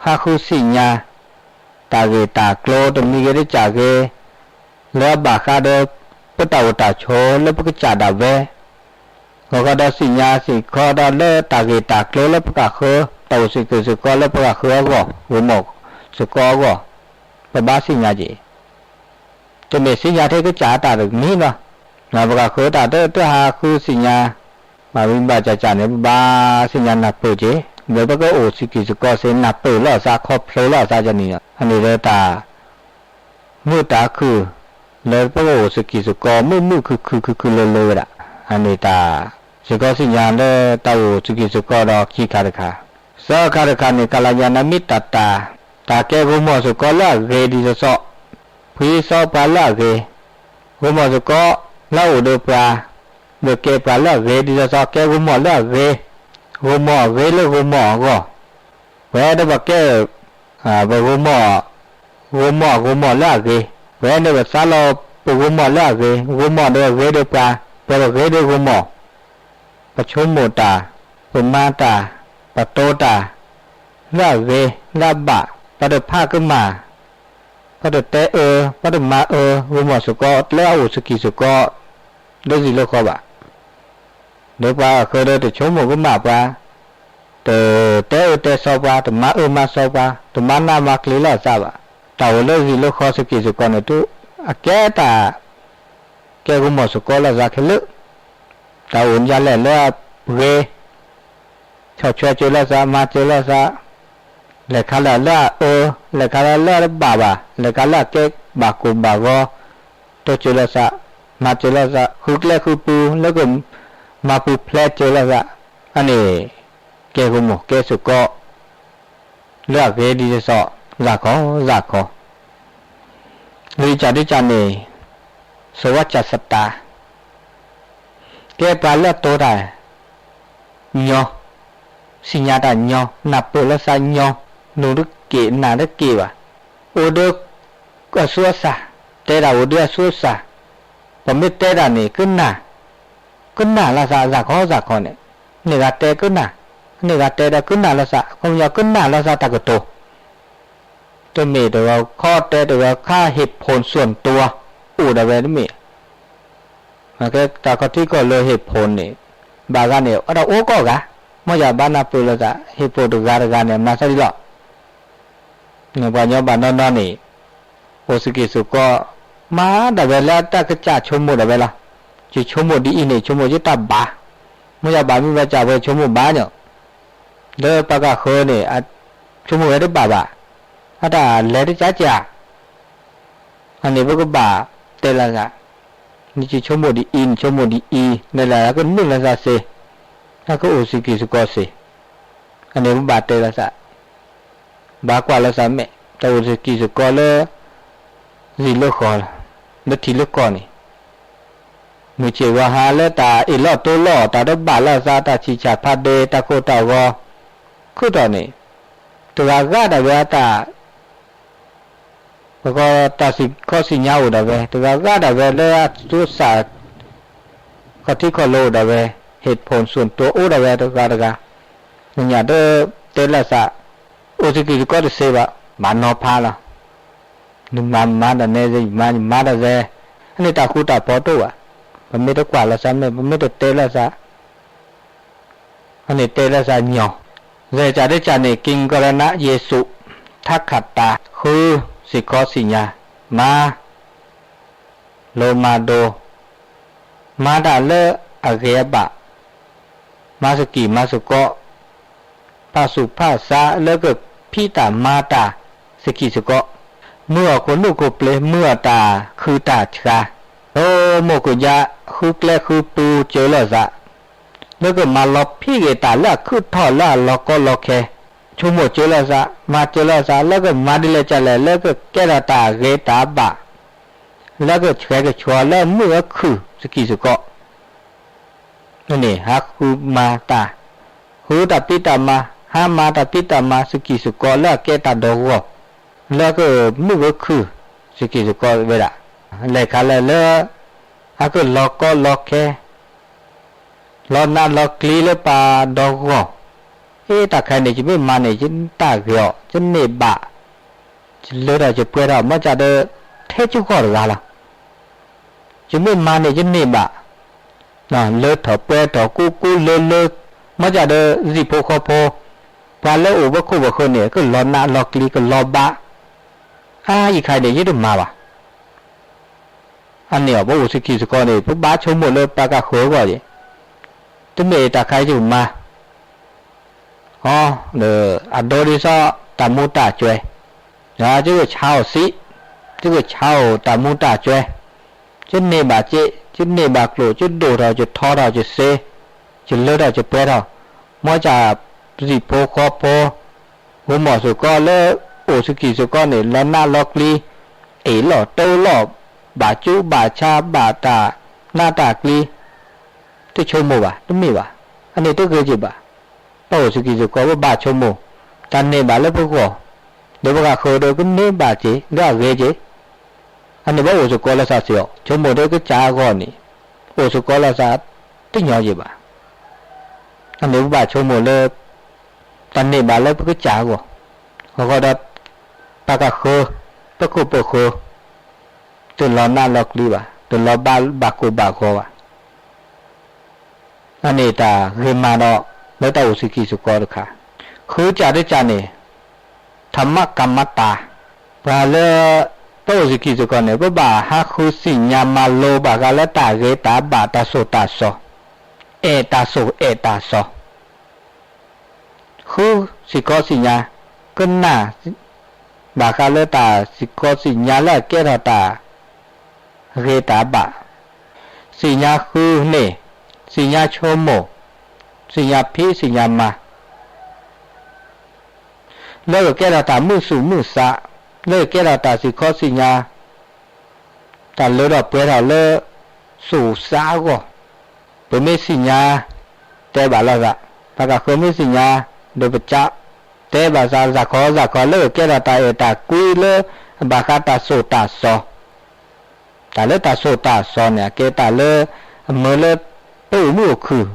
ဟးဃုသ့ၣ်ညါ တၢ်ဂ့ၢ်တၢ်ကျိၤတမံၤဂ့ၤတကၢ်ဂ့ၤ, လၢအဘၣ်ဃးဒီး ပတၢ်အိၣ်တၢ်ဆိးလၢပကစၢ်ဒၣ်ဝဲ ဂီၤခီဒီးသ့ၣ်ညါစ့ၢ်ကီးဒီးလၢတၢ်ဂ့ၢ်တၢ်ကျိၤလၢပကဃၢ တၢ်အိၣ်စ့ၢ်ကီးစ့ၢ်ကီးလၢပကဃၢအဂီၢ်, ဂိၤမီၢ်စ့ၢ်ကီးအဂီၢ်, ပဘၣ်သ့ၣ်ညါက့ၤ, တမ့ၢ်သ့ၣ်ညါထဲကစၢ်အတၢ်တမံၤဘၣ်, ပကဃၢတၢ်တဟးဃုသ့ၣ်ညါ, မၤမံဘၣ်ကၢ်ကၢ်န့ၣ် ပဘၣ်သ့ၣ်ညါနၢ်ပၢၢ်က့ၤ, ဒီးပကအိၣ်စ့ၢ်ကီးစ့ၢ်ကီးသ့ နၢ်ပၢၢ်လီၤသး ခီဖျိလီၤသးကန့ၣ်, အန့ၣ်လၢတၢ် မုာ်တၢ်ခုၣ် လၢပကအိၣ်စကံးစကီး မုာ်မုာ်ခုၣ်ခုၣ်ခုၣ်ခုၣ်လိၤလိၤဝဲဒၣ်, အန့ၣ်တၢ် စ့ၢ်ကီးသ့ၣ်ညါလၢတၢ်အိၣ်စကံးစကီးဒီးခံခါတခါ, သၢခါတခါန့ၣ် ကလၤယၤနမ့ၢ်တၢ်တၢ်, တၢ်ကဲဂိၤမီၢ်စ့ၢ်ကီးလၢအဂ့ၤဒ်သိးသိး, ဖှံသီပှၤလၢအဂ့ၤ, ဂိၤမီၢ်စ့ၢ်ကီးလၢအအိၣ်ဒီးပှၤ, ဒီးကဲပှၤလၢအဂ့ၤဒ်သိးသိး ကဲဂိၤမီၢ်လၢအဂ့ၤ, ဂိၤမီၢ်အဂ့ၤလၢဂိၤမီၢ်အဂီၢ်, ပဝဲဒၣ်ပကဲ ပဂိၤမီၢ်, ဂိၤမီၢ်ဂိၤမီၢ်လၢအဂ့ၤ, ပဝဲန့ၣ်ပသးလီၤပဂိၤမီၢ်လၢအဂ့ၤ, ဂိၤမီၢ်ဒီးအဂ့ၤဒီးပှၤ, ပှၤဒီးဂ့ၤဒီးဂိၤမီၢ်, ပဆိကမိၣ်တၢ်, ပမၤတၢ်, ပတိၤတၢ်, လၢအဂ့ၤ, လၢအဘၣ်, ပတဖးကမၣ်, ပတတဲအၢ, ပတမၤအၢ, ဂိၤမီၢ်စ့ၢ်ကီး လၢအအိၣ်စကံးစကီး, လၢစံာ်လၢဃီဘၣ်. ဒီးပှၤအဃၢဒီးတဆိကမိၣ်ကမၣ်ပှၤ, တတဲအၢတဲသီပှၤ, တမၤအၢမၤသီပှၤ, တမၤနးမၤကျ့ၤလီၤသးဘၣ်. တၢ်အိၣ်လၢစံာ်လၢဃီစကံးစကီးန့ၣ် တုၤအကဲတၢ် ကဲဂိၤမီၢ်စ့ၢ်ကီးလီၤသးခဲလၢာ်, တၢ်အိၣ်ဒ်လဲၣ်လၢအဂ့ၤ ဆီၣ်ထွဲစၢၤလီၤသး, မၤစၢၤလီၤသး, လဲၤခါလၢလၢအအၢ, လဲၤခါလၢလၢအတဘၣ်ဘၣ်, လဲၤခါလၢအကဲဘၣ်ကိၢ်ဘၣ်ဂီၤ, တိစၢၤလီၤသး, မၤစၢၤလီၤသး, ဃုကျဲဃုပူၤ လၢကမၤပူၤဖျဲးစၢၤလီၤသး, အန့ၣ် ကဲဂိၤမီၢ်ကဲစ့ၢ်ကီး လၢအဂ့ၤဒ်သိးသိး, သးခီ, သးခီ လွံၢ်ကၠၢ်တကၠၢ်န့ၣ် စဝၢ်ကၠၢ်သတး ကဲပှၤလၢအတိၤတၢ်ညီ, သ့ၣ်ညါတၢ်ညီ, နၢ်ပၢၢ်လိာ်သးညီ, နူၤတက့ၢ်နၢ်တက့ၢ်ဘၣ်, အိၣ်ဒီးအသူအသၣ်, တဲတၢ်အိၣ်ဒီးအသူအသၣ်, ပမ့ၢ်တဲတၢ်န့ၣ် ကနၣ်, ကနၣ်လိာ်သးစ့ၢ်ကီးစ့ၢ်ကီးန့ၣ်, န့ၢ်ဂၤတဲကနၣ်, န့ၢ်ဂၤတဲဒီးကနၣ်လိာ်သး, ခီပညီကနၣ်လိာ်သးတၢ်ကတိၤ တမ့ၢ်တဂၤခီတဲတဂၤခါ ဟ့ၣ်ဖိၣ်သူၣ်တိၤ အိၣ်ဒၣ်ဝဲတမ့ၢ်, တၢ်ခီထံခီၣ်လိၤဟ့ၣ်ဖိၣ်န့ၣ် ဘၣ်ဂၤန့ၣ် အတၢ်အိၣ်ကိးဂၤ, မ်ယဘၣ်နၢ်ပၢၢ်လိာ်သး ဟ့ၣ်ဖိၣ်တဂၤတဂၤန့ၣ် မၤသးဒ်လီၤ. ပှၤကညီဘၣ်နီၢ်နီၢ်န့ၣ် အိၣ်စကံၢ်စကီး မၤဒၣ်ဝဲလၢတၢ်ကစၢ်ဆိကမိၣ်ဒၣ်ဝဲလီၤ. ယဆိကမိၣ်ဒ်အံၤန့ၣ် ဆိကမိၣ်ယတၢ်ဘၣ်, မ်ယဘၣ်မ့ၢ်ဘၣ်စၢ်ဝဲဆိကမိၣ်ဘၣ်ညီ, လၢပှၤကဃၢၤန့ၣ် ဆိကမိၣ်ဝဲတဘၣ်ဘၣ်, အတၢ်လဲၤတကးကး အန့ၣ်ပကဘၣ်တဲလိာ်သး, နဆိကမိၣ်ဒ်အံၤ နဆိကမိၣ်ဒ်အံၤ လဲၤလၢကနုာ်လိာ်သးစ့ၢ်, အကအိၣ်စကံၢ်စကီးစ့ၢ်, အန့ၣ်ပဘၣ်တဲလိာ်သး, ဘၣ်ကွၢ်လိာ်သးမဲာ် တၢ်အိၣ်စကံၢ်စကီးလၢ စံာ်လၢဃီၤ, လၢထံလၢကီၢ်န့ၣ် မုၢ်ဆ့ၣ်ဂီၤဟါလၢတၢ်အ့ၣ်လိာ်တိလိာ် တၢ်တဘၣ်လိာ်သး တၢ်ဆံၣ်ဆၣ်ဖးဒ့ တၢ်ကိၢ်တၢ်ဂီၤ ခုၣ်ထီၣ်န့ၣ် တဂၤဂၤဒၣ်ဝဲအတၢ် ပကတၢ်စံၣ်ခီစံၣ်ညါအိၣ်ဒၣ်ဝဲ တဂၤဂၤဒၣ်ဝဲလၢအသူအသၣ် ခီထံခီၣ်လိၤအိၣ်ဒၣ်ဝဲ ဟ့ၣ်ဖိၣ်သူၣ်တိၤအိၣ်ဒၣ်ဝဲတဂၤတဂၤ, နညၣ်တတဲလိာ်သး အိၣ်စကံၢ်စကီးတစ့ဘၣ် ဘၣ်နီၤဖးလီၤ. နမၤမၤတၢ်နဲ ယမၤယမၤတၢ်နဲ, အန့ၣ်တၢ်ဃူတၢ်ဖိးတအိၣ်ဘၣ်. ပမ့ၢ်တကွၢ်လိာ်သးမဲာ် ပမ့ၢ်တတဲလိာ်သး အန့ၣ်တဲလိာ်သးညီ, ယဲၢ်ကၠၢ်တကၠၢ်န့ၣ် ကံကရနယ့ၣ်ၡူး ထါခၣ်တၢ် ဃုစံၣ်ခီစံၣ်ညါ မၤ လိၤမၤဒိ မၤတၢ်လၢအဂ့ၤအဘၣ်, မၤစကံၢ်မၤစကီး, ဖၣ်ဆူၣ်ဖၣ်ဆါလၢကဖံးတၢ်မၤတၢ်စကံၢ်စကီး, မုၢ်အီၣ်ခိၣ်နူာ်ခိၣ်ပျ့ၤ မုၢ်အီၣ်တၢ်ခုၣ်တၢ်ဆှါ, ဒီးမိၢ်ကယၢ်ဃုကျဲဃုပူၤစၢၤလိာ်သး လၢကမၤလီၤဖံးဂ့ၤတၢ်လၢအခုၣ်ထီၣ်လၢအလီၤကီလီၤခဲ, ဆိကမိၣ်စၢၤလိာ်သး မၤစၢၤလိာ်သး လၢကမၤဒ်လဲၣ်ကလဲၣ် လၢကကဲထီၣ်တၢ်ဂ့ၤတၢ်ဘၣ်, လၢကဆှဲကဆှီလၢမုၢ်အီၣ်ခုၣ်စကံၢ်စကီး န့ၣ် ဟးဃုမၤတၢ်, ဃုတၢ်ဖံးတၢ်မၤ, ဟးမၤတၢ်ဖံးတၢ်မၤစကံၢ်စကီးလၢအကဲတၢ်ဒီဂီၢ်, လၢကမုၢ်ဂီၤခုၣ်စကံၢ်စကီးဝဲဒၣ်, လဲၤခါလဲၣ်လၢ အကလီၤကီလီၤခဲ လီၤနးလီၤကျံလၢပှၤဒီဂီၢ်, အ့ တၢ်ခါန့ၣ် ယမ့ၢ်မၤန့ၣ် ယတၢ်ဂ့ၤအီၤ ယန့ၢ်ဘၣ်, ယလၢထီၣ်ယပှဲၤထီၣ် မ့ၢ်ကဒီး ထဲယဂီၢ်တဂၤလီၤ. ယမ့ၢ်မၤန့ၣ် ယန့ၢ်ဘၣ်, လၢထီၣ်ပှဲၤထီၣ်ကူကူလၢလၢ, မ့ၢ်ကဒီး စံၣ်ဖိဃီဖိ, ပှၤလၢအိၣ်ဝဲခိၣ်ဝဲဃၢၤန့ၣ် ကလီၤနးလီၤကျံ ကလီၤဘၣ်, အါ ယခါန့ၣ် ယတမၤဘၣ်. အန့ၣ်အီၤ ပအိၣ်စကံၢ်စကီးန့ၣ် ပဘၣ်ဆိကမိၣ်လၢပှၤကဃၢၤအဂီၢ်က့ၤ, တမ့ၢ်တၢ်ခါယမၤ အီၤ, အဒိဒ်သိးတၢ်မူၤတၢ်ကွဲၤ, ယကဆါအီၤစံး, ယကဆါအီၤတၢ်မူၤတၢ်ကွဲၤ, ယန့ၢ်ဘၣ်စ့, ယန့ၢ်ဘၣ်ကျိၣ်, ယဒိၣ်ထီၣ်, ယထီထီၣ်, ယစ့, ယလၢထီၣ်, ယပှဲၤထီၣ်, မ့ၢ်က စံၣ်ဖိဃီဖိ, ဂီၤမီၢ်စ့ၢ်ကီးလၢအိၣ်စကံၢ်စ့ၢ်ကီးန့ၣ် လီၤနးလီၤကျံ, အ့ၣ်လိာ်တိလိာ်, ဘၣ်ကူဘၣ်ဆါ, ဘၣ်တၢ်နးတၢ်ကျံ, တဆိကမိၣ်ဘၣ်, တမ့ၢ်ဘၣ်, အန့ၣ်တဂ့ၤက့ၤဘၣ်. ပအိၣ်စကံၢ်စ့ၢ်ကီး ပဘၣ်ဆိကမိၣ်, တၢ်န့ၢ်ဘၣ်လၢပဂီၢ်, ဒီးပှၤကဃၢၤဒီးကန့ၢ်ဘၣ်က့ၤ လၢအဂ့ၤက့ၤ, အန့ၣ်ပအိၣ်စ့ၢ်ကီးလိာ်သးစ့ၢ်အီၤ, ဆိကမိၣ်ဒီးကစၢ်အဂီၢ်န့ၣ်, အိၣ်စ့ၢ်ကီးလိာ်သးတညီက့ၤဘၣ်. အန့ၣ်ပဘၣ်ဆိကမိၣ်လၢ တၢ်န့ၢ်ဘၣ်လၢပကစၢ်အဂီၢ်, အဃိဒီး ပှၤကဃၢၤ, ပခိၣ်ပဃၢၤ, တလီၤနးလီၤကျံဘၣ်, တလီၤဘၣ်ဘၣ်ကိၢ်ဘၣ်ဂီၤဘၣ်. အန့ၣ်တၢ်ဂ့ၤမးဒီး လၢတၢ်အိၣ်စကံၢ်စ့ၢ်ကီးတခါ, ဃုကၠၢ်တကၠၢ်န့ၣ် ထးမးကၤမးတၢ်, ပှၤလၢ ပအိၣ်စကံၢ်စ့ၢ်ကီးန့ၣ် ပဘၣ်ဟးဃုသ့ၣ်ညါမၤလိဘၣ်ဃးလၢတၢ်ဂ့ၤတၢ်ဘၣ် တၢ်သိၣ်တၢ်သီ, အဲၣ်တၢ်သိၣ်အဲၣ်တၢ်သီ ဃုစ့ၢ်ကီးသ့ၣ်ညါ, ကနၣ်ဘၣ်ဃးလၢတၢ်စ့ၢ်ကီးသ့ၣ်ညါလၢအကဲထီၣ်တၢ်ဂ့ၤတၢ်ဘၣ်, သ့ၣ်ညါဃုန့ၣ်, သ့ၣ်ညါဆိကမိၣ်, သ့ၣ်ညါဖံးသ့ၣ်ညါမၤ လၢကကဲထီၣ်တၢ်မုာ်သူၣ်မုာ်သး, လၢကကဲထီၣ်တၢ်စ့ၢ်ကီးသ့ၣ်ညါ, တၢ်လၢထီၣ်ပှဲၤထီၣ်လၢ သူၣ်စါအဂီၢ်, ပမ့ၢ်သ့ၣ်ညါ တဲဘၣ်လိာ်သး, ပှၤကဃၢၤမ့ၢ်သ့ၣ်ညါ ဒီးပက တဲဘၣ်သးစ့ၢ်ကီးစ့ၢ်ကီးလၢကကဲထီၣ်တၢ်အဲၣ်တၢ်ကွံလၢ ဘၣ်ဃးတၢ်သိၣ်တၢ်သီ, တၢ်လၢတၢ်သိၣ်တၢ်သီန့ၣ် အကဲတၢ်လၢ အမၢလၢ ပအိၣ်မုာ်အိၣ်ခုၣ်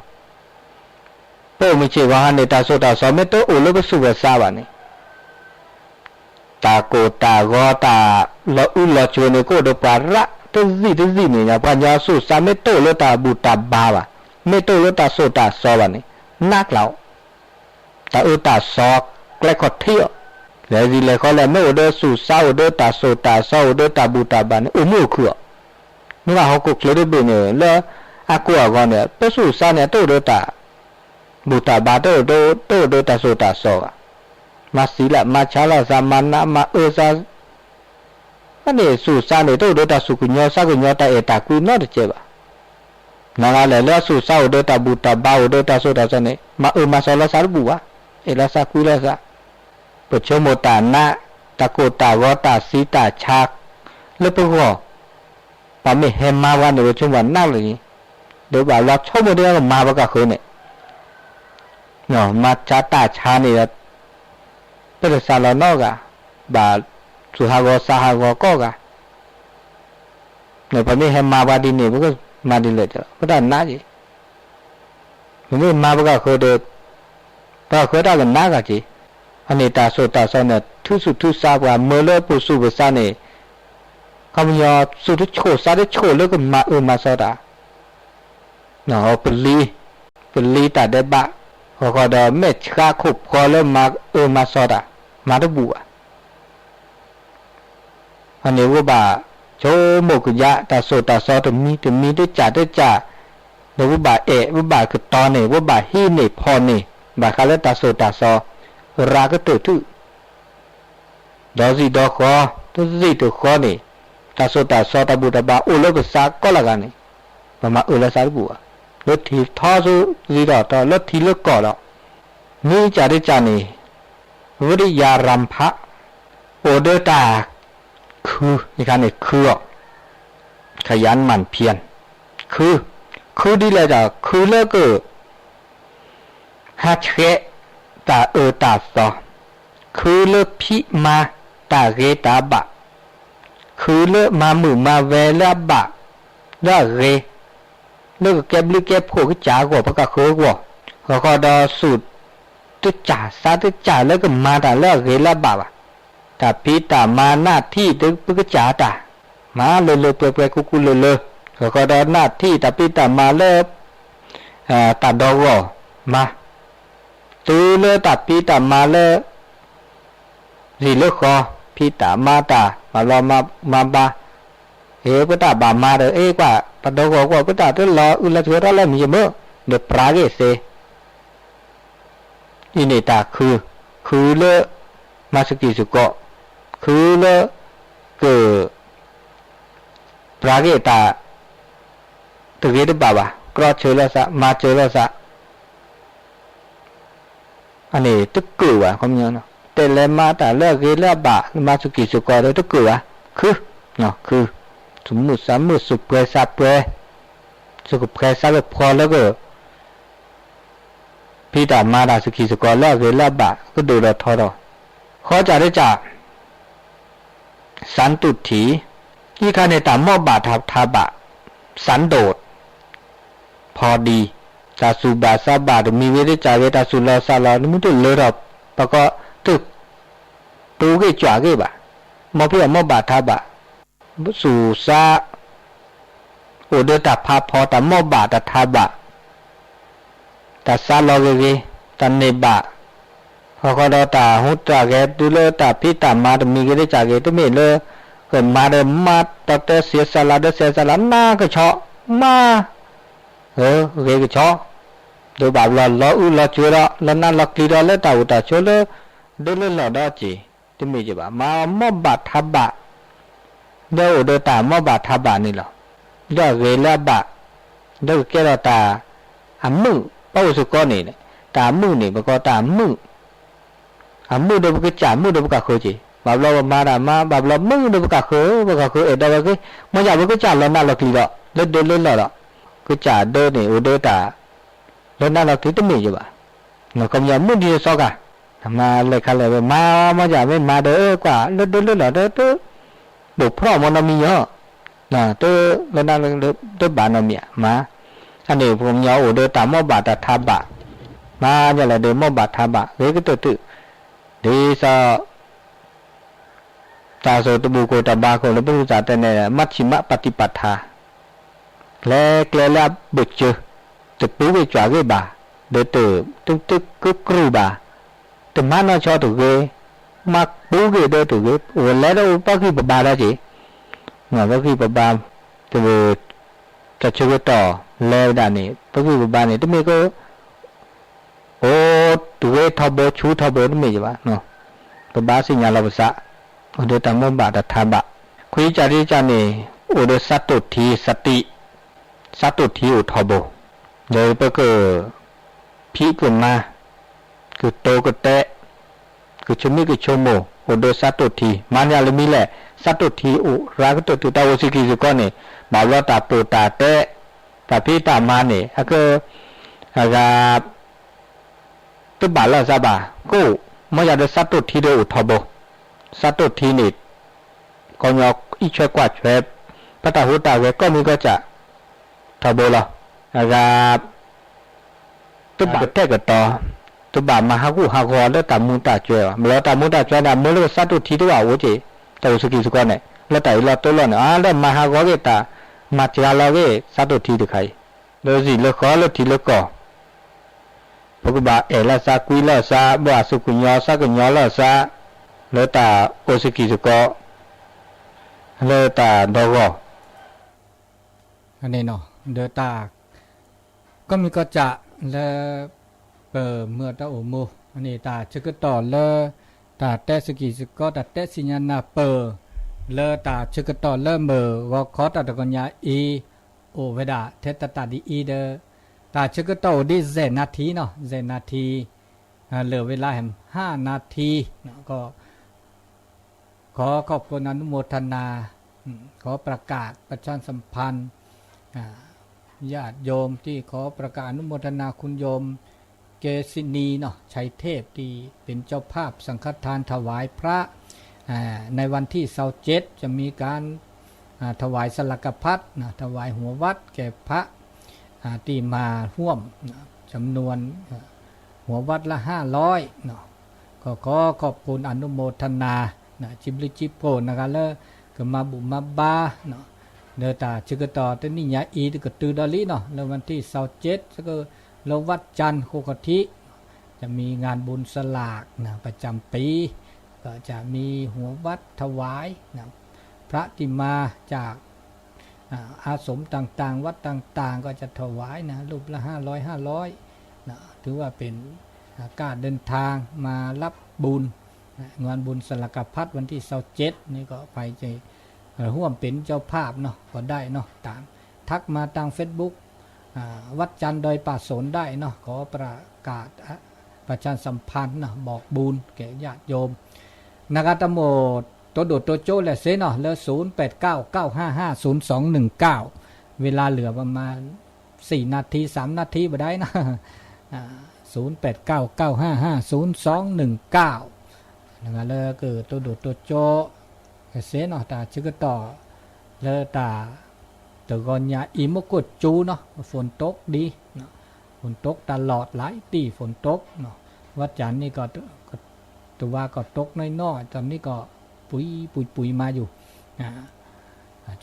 ပအိၣ်မုာ်ဆ့ၣ်ဂီၤဟါန့ၣ် တၢ်သိၣ်တၢ်သီမ့ၢ်တအိၣ်လၢပသူၣ်ပသးဘၣ်န့ၣ် တၢ်ကိၢ်တၢ်ဂီၤတၢ်လီၤအူလီၤကွံန့ၣ် ကအိၣ်ဒီးပှၤရးတသံၣ်တသံၣ်န့ၣ် ပှၤကညီသူၣ်စါမ့ၢ်တအိၣ်လၢတၢ်ဘူၣ်တၢ်ဘါဘၣ်, မ့ၢ်တအိၣ်လၢတၢ်သိၣ်တၢ်သီဘၣ်န့ၣ် နးကျးအီၤ, တၢ်အၢတၢ်သီကျဲခီၣ်ထံးအီၤ, လဲၤဒ်လဲၣ်ဃီလဲၣ် မ့ၢ်အိၣ်ဒီးသူၣ်စါအိၣ်ဒီးတၢ်သိၣ်တၢ်သီအိၣ်ဒီးတၢ်ဘူၣ်တၢ်ဘါန့ၣ် အိၣ်မုာ်အိၣ်ခုၣ်အီၤ, မ့ၢ်ဘၣ်ဟီၣ်ခိၣ်ချၢတဘ့ၣ်န့ၣ် လၢအကိၢ်အဂီၤန့ၣ် ပသူၣ်စါန့ၣ် တအိၣ်ဒီးတၢ် ဘူၣ်တၢ်ဘါ တအိၣ်ဒီးတၢ်သိၣ်တၢ်သီဘၣ်, မၤသံလၢ်မၤဆါလိာ်သး မၤနးမၤအၢသး, အန့ၣ်သူၣ်စါန့ၣ် တအိၣ်ဒီးတၢ်သူၣ်ကညီၤသးကညီၤ တၢ်အဲၣ်တၢ်ကွံနီတစဲးဘၣ်, နဂၤလဲၣ်လၢအသူၣ်စါအိၣ်ဒီးတၢ်ဘူၣ်တၢ်ဘါအိၣ်ဒီးတၢ်သိၣ်တၢ်သီန့ၣ် မၤအၢမၤသီလိာ်သးတဘူၣ်ဘၣ်, အဲၣ်လိာ်သးကွံလိာ်သး, ပဆိကမိၣ်တၢ်နး တၢ်ကိၢ်တၢ်ဂီၤတၢ်သံတၢ်ဆါ လၢပဂီၢ် ပှၤမ့ၢ်ဟဲမၤပှၤန့ၣ် ပဆိကမိၣ်နးလၢာ်န့ၣ်, ဒီးဘၣ်ဘျီဆိကမိၣ်ဒ်ကမၤပှၤကဃၢၤန့ၣ်, မၤဆါတၢ်ဆါန့ၣ်ဒီး ပတသးလီၤနီတဂၤ, ဘၣ်သူၣ်ဟးဂီၤသးဟးဂီၤကိးဂၤ, ပှၤမ့ၢ်ဟဲမၤပှၤဒ်န့ၣ် ပကမၤဒ်လဲၣ်ဒီး ပတၢ်နးက့ၤ ပမ့ၢ်မၤပှၤကဃၢၤဒီး ပှၤကဃၢၤတၢ်ကနးဂၤက့ၤ, အန့ၣ်တၢ်သိၣ်တၢ်သီန့ၣ် ထုးသူၣ်ထုးသးပှၤမၢလၢပသူၣ်ပသးန့ၣ်, ခီပညီသူၣ်တဆိၣ်သးတဆိၣ်လၢကမၤအၢမၤသီတၢ်, ပလံၤ, ပလံၤတၢ်ဒဲးဘး, ဃီဃီဒီးမဲာ်ဆှးခိၣ်ဖျီလၢမၤအၢမၤသီတၢ်, မၤတဘူၣ်ဘၣ် အန့ၣ်ပဘၣ်ဆိကမိၣ်ကယး တၢ်သိၣ်တၢ်သီတမံၤတမံၤတကၠးတကၠး, ဒီးပဘၣ်အဲၣ် ပဘၣ်ကတီၤန့ၢ် ပဘၣ်ဟံးန့ၢ်ဖီၣ်န့ၢ် ဘၣ်ဃးလၢတၢ်သိၣ်တၢ်သီ ရၤကတၢၢ်ထူၣ် ဒီးစံၣ်ဒီးဃီ တစံၣ်တဃီန့ၣ် တၢ်သိၣ်တၢ်သီတၢ်ဘူၣ်တၢ်ဘါအိၣ်လၢပသးကိးလၢဂၤန့ၣ် ပမၤအၢလၢသးတဘူၣ်ဘၣ်, လၢထံထီဆူစံၣ်ဒီးထီ လၢထံလၢကီၢ်ဒီး မ့ၢ်ကစၢ်တကစၢ်န့ၣ် ဝိရိယရံၣ်ဖး အိၣ်ဒီးတၢ် ခု အခါန့ၣ်ခုအီၤ ขยันหมั่นเพียร ခု ခုဒ်လဲၣ်ဒီး ခုလၢက ဟးဆှဲးတၢ်အၢတၢ်သီ, ခုလၢဖံးမၤတၢ်ဂ့ၤတၢ်ဘၣ်, ခုလၢမၤမုာ်မၤဝဲလၢအဘၣ်, လၢအဂ့ၤ, လၢကကဲဘျုးကဲဖှိၣ်ကစၢ်အဂီၢ် ပကဃၢၤအဂီၢ်, ဂီၤဃီဒီးသူၣ်တကၢ်သးတကၢ်လၢကမၤတၢ်လၢအဂ့ၤလၢအဘၣ်ဘၣ်, တၢ်ဖံးတၢ်မၤနၢ်ထံၣ်ဒီးပကစၢ်တၢ်, မၤလၢလၢပှဲၤပှဲၤကူကူလၢလၢ, ဂီၤဃီဒီးနၢ်ထံၣ်တၢ်ဖံးတၢ်မၤလၢ တၢ်ဒီဂီၢ်မၤ, တုၤလၢတၢ်ဖံးတၢ်မၤလၢ ရံၣ်လၢဃီ, ဖံးတၢ်မၤတၢ် မၤလီၤမၤဘၣ်, အ့ ပတၢ်ဘၣ်မၤဒီး အ့ ကွၢ် ပဒီဂီၢ်ကွၢ် ပတၢ်တလီၤအုးလီၤဆှၢထီၣ်လၢမံၤယမုၢ်, ဒီးပြးက့ၤသ့, အံၤန့ၣ်တၢ်ခု, ခုလၢ မၤစူၢ်က့ၤစူၢ်ကီး, ခုလၢ က ပြးက့ၤတၢ် တဂ့ၤတဘၣ်ဘၣ်, ကြီဆၢလိာ်သး မၤစၢၤလိာ်သး အန့ၣ်တကၢၣ်ဘၣ်, တဲလဲၤမၤတၢ်လၢအဂ့ၤလၢအဘၣ် မၤစူၢ်က့ၤစူၢ်ကီးဒီးတကၢၣ်ဘၣ်, ခု, ခု, သူၣ်မုာ်သးမုာ် သူၣ်ပှဲၤသးပှဲၤ, သူၣ်ကဖှဲသးကဖှီလၢက ဖံးတၢ်မၤတၢ် စူၢ်က့ၤစူၢ်ကီးလၢအဂ့ၤလၢအဘၣ် ကဒိၣ်ဒီးထီဒီး, ဃီကၢ်တကၢၢ် သၢတုတ်ထံ, အံၤခါန့ၣ် တၢ်မီၢ်ဘၣ်တၢ်ထးဘၣ်, သၢတုတ်, ဖီဒံ, တၢ်သူၣ်ဘၣ်သးဘၣ် တမံၤဂ့ၤတကၢ်ဂ့ၤ တၢ်သူၣ်လီၤသးလီၤ နမ့ၢ်တလၢထီၣ် ပကီ တတူၢ်ဂ့ၢ်ကွၢ်ဂ့ၢ်ဘၣ်, မီၢ်ဖံးအမီၢ်ဘၣ်ထးဘၣ်, သူၣ်စါ အိၣ်ဒီးတၢ်ဖးဖီ တၢ်မီၢ်ဘၣ်တၢ်ထးဘၣ် တၢ်စါလီၤဂ့ၤဂ့ၤ, တၢ်န့ၢ်ဘၣ်, ဃီဃီဒီးတၢ်ဟူးတၢ်ဂဲၤ တုၤလၢတၢ်ဖံးတၢ်မၤတမံၤဂ့ၤတကၢ်ဂ့ၤ တမ့ၢ်လၢ ကမၤဒီးမၤတၢ်တဲသ့စးလၤ ဒီးသ့စးလၤ နးကဆီ မၤ ဂ့ၤကဆီ, ဒီးဘၣ်ဘျီလီၤအုးလီၤကွံဒီး လီၤနးလီၤကျံၤဒီးလၢတၢ်အိၣ်တၢ်ဆိးလၢ ဒၢလၢလီၢ်ဒီးက့ၤ တမ့ၢ်က့ၤဘၣ် မၤမီၢ်ဘၣ်ထးဘၣ် ဒီးအိၣ်ဒီးတၢ်မီၢ်ဘၣ်ထးဘၣ်န့ၣ်လီၤ. ဒီးအဂ့ၤလၢအဘၣ် ဒီးကကဲထီၣ်တၢ် အမုာ် ပအိၣ်စ့ၢ်ကီးန့ၣ် တၢ်အမုာ်န့ၣ် ပကိးတၢ်အမုာ် အမုာ်ဒီးပကစၢ် မုာ်ဒီးပကဃၢၤက့ၤ ဘၣ်ဘျီပမၤတၢ်မၤ ဘၣ်ဘျီမုၢ်ဒီးပကဃု ပကဃုအဲၣ်ဒိးဝဲက့ၤ မ့ၢ်ယၤပကစၢ်လၢနၢ်လီၤကျံၤဒီး လၢဒၢလၢလီၢ်ဒီး ကစၢ်ဒၢန့ၣ် အိၣ်ဒၢတၢ် လၢနၢ်လီၤကျံၤတမ့ၢ်ယဘၣ် ခီပညီမုၢ်နံၤတသီခါ မၤလဲၤခါလဲၣ်ဝဲ မၤမ့ၢ်ယၤမ့ၢ်မၤဒီး ကွၢ်လၢဒၢလၢလီၢ်ဒီး တ ပိာ်ဖျီၣ်မ့ၢ်နီတမံၤညီ တလၢနၢ်လီၤကျံၤ တဘၣ်နီတမံၤဧါ မၤ အန့ၣ် ပှၤကညီအိၣ်ဒီးတၢ်မိၢ်ဘၣ်တၢ်ထးဘၣ် မၤညီလဲၣ်ဒီးမိၢ်ဘၣ်ထးဘၣ် ဂ့ၤကတၢၢ်တုၤ ဒ်သိး တၢ်စိၢ်တဘူၣ်ခိၣ်တၢ်ဘါခိၣ်လၢပသုးသးတဲန့ၣ် မ့ၢ်ဆံးမ့ၢ်ပၤတံၢ်ပၤထါ လဲၤကျဲလၢအဘၢၣ်စၢၤ တပူၤဂ့ၤကွၢ်ဂ့ၤဘၣ် ဒီးတ တကကြူၢ်ဘၣ် တမၤနီၢ်ဆီတဂ့ၤ မၤပူၤဂ့ၤဒီးတဂ့ၤ အိၣ်လဲၤဒီးအိၣ်ပှၤဂံၢ်ပဘါဒီးက့ၤ ပှၤဂံၢ်ပဘါ တ တၢ်ဆၢကတီၢ်လဲၤဝဲဒၣ်န့ၣ် ပဂံၢ်ပဘါန့ၣ် တမ့ၢ်က အိၣ်တဂ့ၤထီဘိ ဆူထီဘိတမ့ၢ်ယဘၣ်, ပဘၣ်သ့ၣ်ညါလီၤပသး, အိၣ်ဒီးတၢ်မိၢ်ဘၣ်တၢ်ထးဘၣ်, ခွံကၢ်တကၢ်န့ၣ် အိၣ်ဒီးစးတိၢ်ထံ စးတိၢ်, စးတိၢ်ထံအိၣ်ထီဘိ, ဒီးပက ဖံးကမၤ, ကတိၤကတဲာ်, ကဆိမိၣ်ကဆိကမိၣ် အိၣ်ဒီးစးတိၢ်ထံ, မၤန့ၢ်လၢမံၤလဲၣ်, စးတိၢ်ထံအိၣ်ရၤကတၢၢ်တုၤတၢ်အိၣ်စ့ၢ်ကီးစ့ၢ်ကီးန့ၣ်, ဘၣ်ဘျီတၢ်တိာ်တၢ်တဲာ်, တၢ်ဖံးတၢ်မၤန့ၣ် အက အဂၤ တဘၣ်လၢအစးဘၣ်, ကအိၣ်, မ့ၢ်ယၤဒီးစးတိၢ်ထံဒီးအိၣ်ထီဘိ, စးတိၢ်ထံန့ၣ် ကညီအံးဆွဲကွၢ်ဆွဲ ပတၢ်ဟူးတၢ်ဂဲၤကီၢ်မံၤကီၢ်စဲၣ် ထီဘိလီၤ. အဂၤ တဘၣ်ကတဲာ်ကတီၤ, တဘၣ်မၤဟးဂူာ်ဟးဂီၤလၢတၢ်မူတၢ်ကွဲးဘၣ်, မ့ၢ်လၢတၢ်မူတၢ်ကွဲးန့ၣ် အမ့ၢ်လၢကစးတိၢ်ထံတအိၣ်က့ၤ, တၢ်အိၣ်စ့ၢ်ကီးစ့ၢ်ကီးန့ၣ် လၢတၢ်အံးလီၤတိလီၤန့ၣ် အါလၢမၤဟးဂီၤက့ၤတၢ်, မၤစှၤလီၤက့ၤစးတိၢ်ထံတခါအံၤ, လၢစံာ်လၢဃီလၢထံလၢကီၢ် ပကဘၣ်အဲၣ်လၢအစးကွံလၢအစး ဘၣ်အစူၢ်ကညီစးကညီလၢအစး လၢတၢ်အိၣ်စ့ၢ်ကီးစ့ၢ်ကီး လၢတၢ်ဒီဂီၢ် န့ၣ် ဒီးတၢ် ကီၢ်မံၤကီၢ်စဲၣ်လၢ ပမုၢ်တၢ်အိၣ်မူန့ၣ် တၢ်ဆၢကတီၢ်လၢ တၢ်တဲစ့ၢ်ကီးစ့ၢ်ကီး တၢ်တဲသ့ၣ်ညါနၢ်ပၢၢ် လၢတၢ်ဆၢကတီၢ်လၢမုၢ်ဂီၤခီတၢ်တကညးအံၤ အိၣ်ဝဲဒၣ်ထဲတၢ်တၢ်ဒ်အံၤဒီး တၢ်ဆၢကတီၢ်အိၣ်ဒ် စဲးနၣ်ထံနီၤ, စဲးနၣ်ထံ လၢာ်ဝဲလၢဟဲ ဟါနၣ်ထံ က ขอขอบคุณอนุโมทนา ขอประกาศประชาสัมพันธ์ ญาติโยมที่ขอประกาศอนุโมทนาคุณโยม เกษินีเนาะ ชัยเทพ ที่เป็นเจ้าภาพสังฆทานถวายพระ ในวันที่ซาวเจ็ด จะมีการ ถวายสลากพัดนะ ถวายหัววัดแก่พระ ที่มาร่วมนะ จำนวน หัววัดละห้าร้อยเนาะ ก็ขอขอบคุณอนุโมทนานะ จิบลิจิบโกนะคะ လၢကမၤဘူၣ်မၤဘါเนาะ လၢတၢ်ဆၢကတီၢ်တနံၣ်ညါအံၤ တကတုၤဒီးလံเนาะ လၢวันที่ซาวเจ็ด ก็ လၢวัดจันทร์ โคกะทิ จะมีงานบุญสลากนะ ประจำปี ก็จะมีหัววัดถวายนะ พระที่มาจาก อ่า อาสมต่างๆ วัดต่างๆ ก็จะถวายนะ รูปละห้าร้อย ห้าร้อย นะ ถือว่าเป็น อ่า การเดินทางมารับบุญนะ งานบุญสลากพัดวันที่ซาวเจ็ด นี่ก็ใครจะ เอ่อ ร่วมเป็นเจ้าภาพเนาะ ก็ได้เนาะ ตาม ทักมาทางเฟซบุ๊ก อ่า วัดจันทร์ดอยป่าสนได้เนาะ ขอประกาศ อ่ะ ประชาสัมพันธ์เนาะ บอกบุญแก่ญาติโยม นะคะ ทั้งหมด โตโดดโตโจ้แหละเซเนาะ လၢ ศูนย์แปดเก้า เก้าห้าห้า ศูนย์สองหนึ่งเก้า เวลาเหลือประมาณ สี่นาที สามนาที บ่ได้นะ อ่า ศูนย์แปดเก้า เก้าห้าห้า ศูนย์สองหนึ่งเก้า นะคะ လၢက โตโดดโตโจ้ เซเนาะ တၢ်ဆၢကတီၢ် လၢတၢ် တဂီၤညါအံၤ မူခိၣ်စူၤเนาะ ฝนตกดีเนาะ ฝนตกตลอด หลายที่ ฝนตกเนาะ วันจันทร์นี่ก็ ตะวันก็ตกน้อยๆ ตอนนี้ก็ปุ๋ยๆๆ มาอยู่ อ่า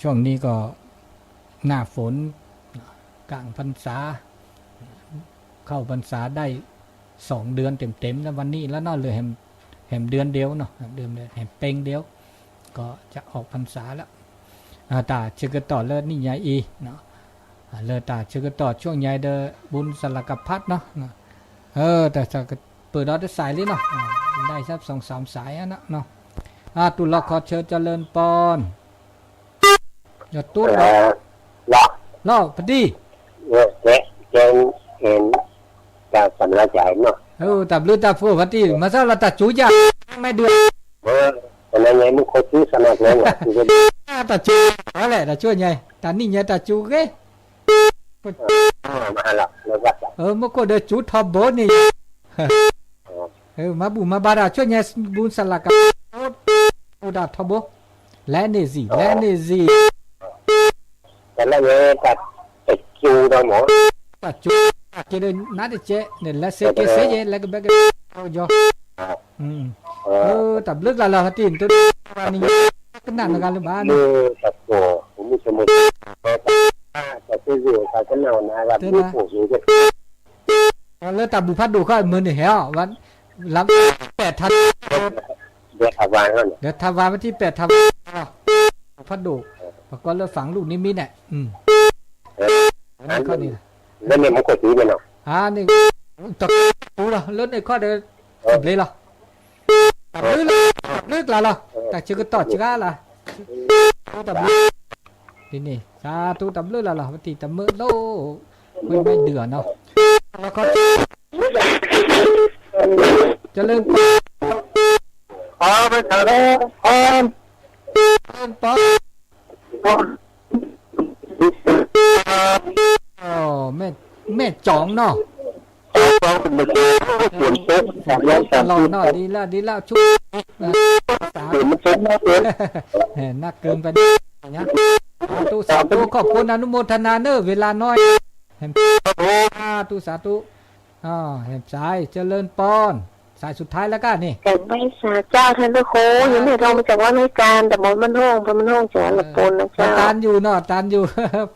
ช่วงนี้ก็หน้าฝน กลางพรรษา เข้าพรรษาได้สองเดือนเต็มๆ แล้ว วันนี้แล้วเนาะ เหลือแหม แหมเดือนเดียวเนาะ เดือนเดียว แหมเปงเดียว ก็จะออกพรรษาแล้ว อ่า တၢ်ဆၢကတီၢ်လၢနံၣ်ညါအံၤเนาะ อ่า လၢတၢ်ဆၢကတီၢ် ช่วงใหญ่เดอ บุญสลากพัดเนาะ เออ แต่จะเปิดออเดอร์สายเลยเนาะ อ่า ได้สักสองสามสายอะนะเนาะ อ่า ตุลอขอเชิญเจริญปอน อย่าตุ๊ดหรอก เล่าพอดี เออ แก แกเห็น จะสำลักใจเนาะ เออ ตาบลือตาโฟพอดี มาซะละตาจูจ๋า ไม่เดือด เออ တၢ်စူၤလဲၣ် တၢ်စူၤညါ တၢ်နံၣ်ညါတၢ်စူၤဂ့ၤ မူခိၣ်ဒီးစူၤထီဘိန့ၣ် မၤဘူၣ်မၤဘါတၢ်ဆိညါ ဘူစလးက အိၣ်တၢ်ထီဘိ လဲၤန့ၢ်စံၣ် လဲၤန့ၢ်စံၣ် တၢ်လၢန့ၣ် တၢ်စူၤဒီးမ့ၢ် တၢ်စူၤ က့ၤဒီးနါတကဲးန့ၣ် လဲၤစ့က့ၤစ့ယဲ လဲၤကဘဲကဘဲကီ တၢ်ဘျုးကျါလီၤ ဟတံၢ် နတိ ကနၣ်နဂၤလၢၤဘၣ်န့ၣ် တၢ်ကိၢ် တၢ်ကိၢ် တၢ်ကိၢ် လၢတၢ်ဘူၣ်ဖးဒိၣ်ဃီမုၢ်န့ၣ်ဟဲ လၢပဲာ်ထါ ဒီးထါဝါမ့ၢ်ထံပဲာ်ထါဝါ ဖးဒိၣ် ပှၤကိးလၢ ဖးလူၣ်နံမံန့ၣ် လၢန့ၣ်ခီန့ၣ် လၢန့ၣ်မူခိၣ်စူၤန့ၣ်လီၤ တၢ်စူၤလီၤ လၢန့ၣ်ခီဒီး ဘျ့လီၤ တၢ်ဘျုးလီၤ တၢ်ဘျုးကျါလီၤ တၢ်ဆၢကတီၢ်စှၤလီၤ တၢ်ဘျုး ဒ်န့ၣ် စးထူတၢ်ဘျုးလီၤလီၤ ပတံၤတမုာ်လိာ် ဝဲမ့ၢ်ဒုးအီၤနီၤ ကလၢပီ ကလၢပီ မဲၢ်ကၠီၤနီၤ တလီၢ်နီၤ ဒ်လၢ ဒ်လၢ ဆူ နၢ်ကၢၢ်ပှၤ စးထူ စးထူ ขอบคุณ อนุโมทนา เนอะ เวลาน้อย สาธุ สาธุ เจริญพร สายสุดท้ายแล้วก้านี่ จากบ้านสาเจ้าท่านเจ้าครู ยังไม่ได้โทรมาจากวัดไม่การ แต่บนบ้านห้อง บนบ้านห้องจากวัดละปูนนะเจ้า ตานอยู่เนาะ ตานอยู่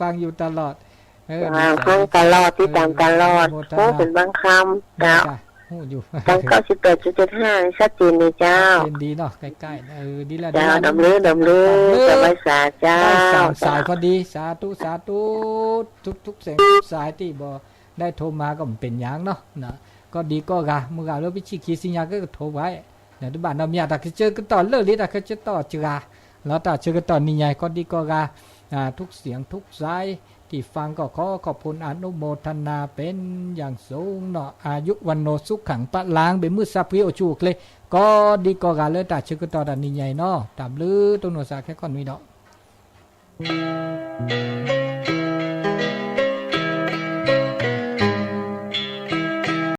ฟังอยู่ตลอด ฟังตลอด ติดตามตลอด โอ้ เป็นบางคำ เจ้า หูอยู่ ตาม เก้าสิบแปดจุดเจ็ดห้า ชัดเจนเลยเจ้า ชัดเจนดีเนาะ ใกล้ๆ เออ ดีละ เจ้า ดีละ ดำลือ ดำลือ เจ้า ไหว้สาเจ้า ได้สามสายพอดี สาธุ สาธุ ทุกๆ เสียงทุกสายที่บอก ได้โทรมาก็ไม่เป็นอย่างเนาะ นะ ก็ดีก็กา เมื่อกี้เราไปชี้ขีดสัญญาก็โทรไว้ นะ ที่บ้านเรามี ตาเคยเจอก็ต่อเลิกเลย ตาเคยเจอต่อเจอ แล้วตาเจอก็ต่อนี่ไง ก็ดีก็กา อ่า ทุกเสียงทุกสายที่ฟังก็ขอขอบคุณอนุโมทนาเป็นอย่างสูงเนาะ อายุวัณโณสุขังพลัง เป็นมือซาพรีโอชูเคล ก็ดีก็กา แล้วตาเจอก็ต่อตานี่ไงเนาะ ตาบลือตรงโนสาแค่ข้อนี้เนาะ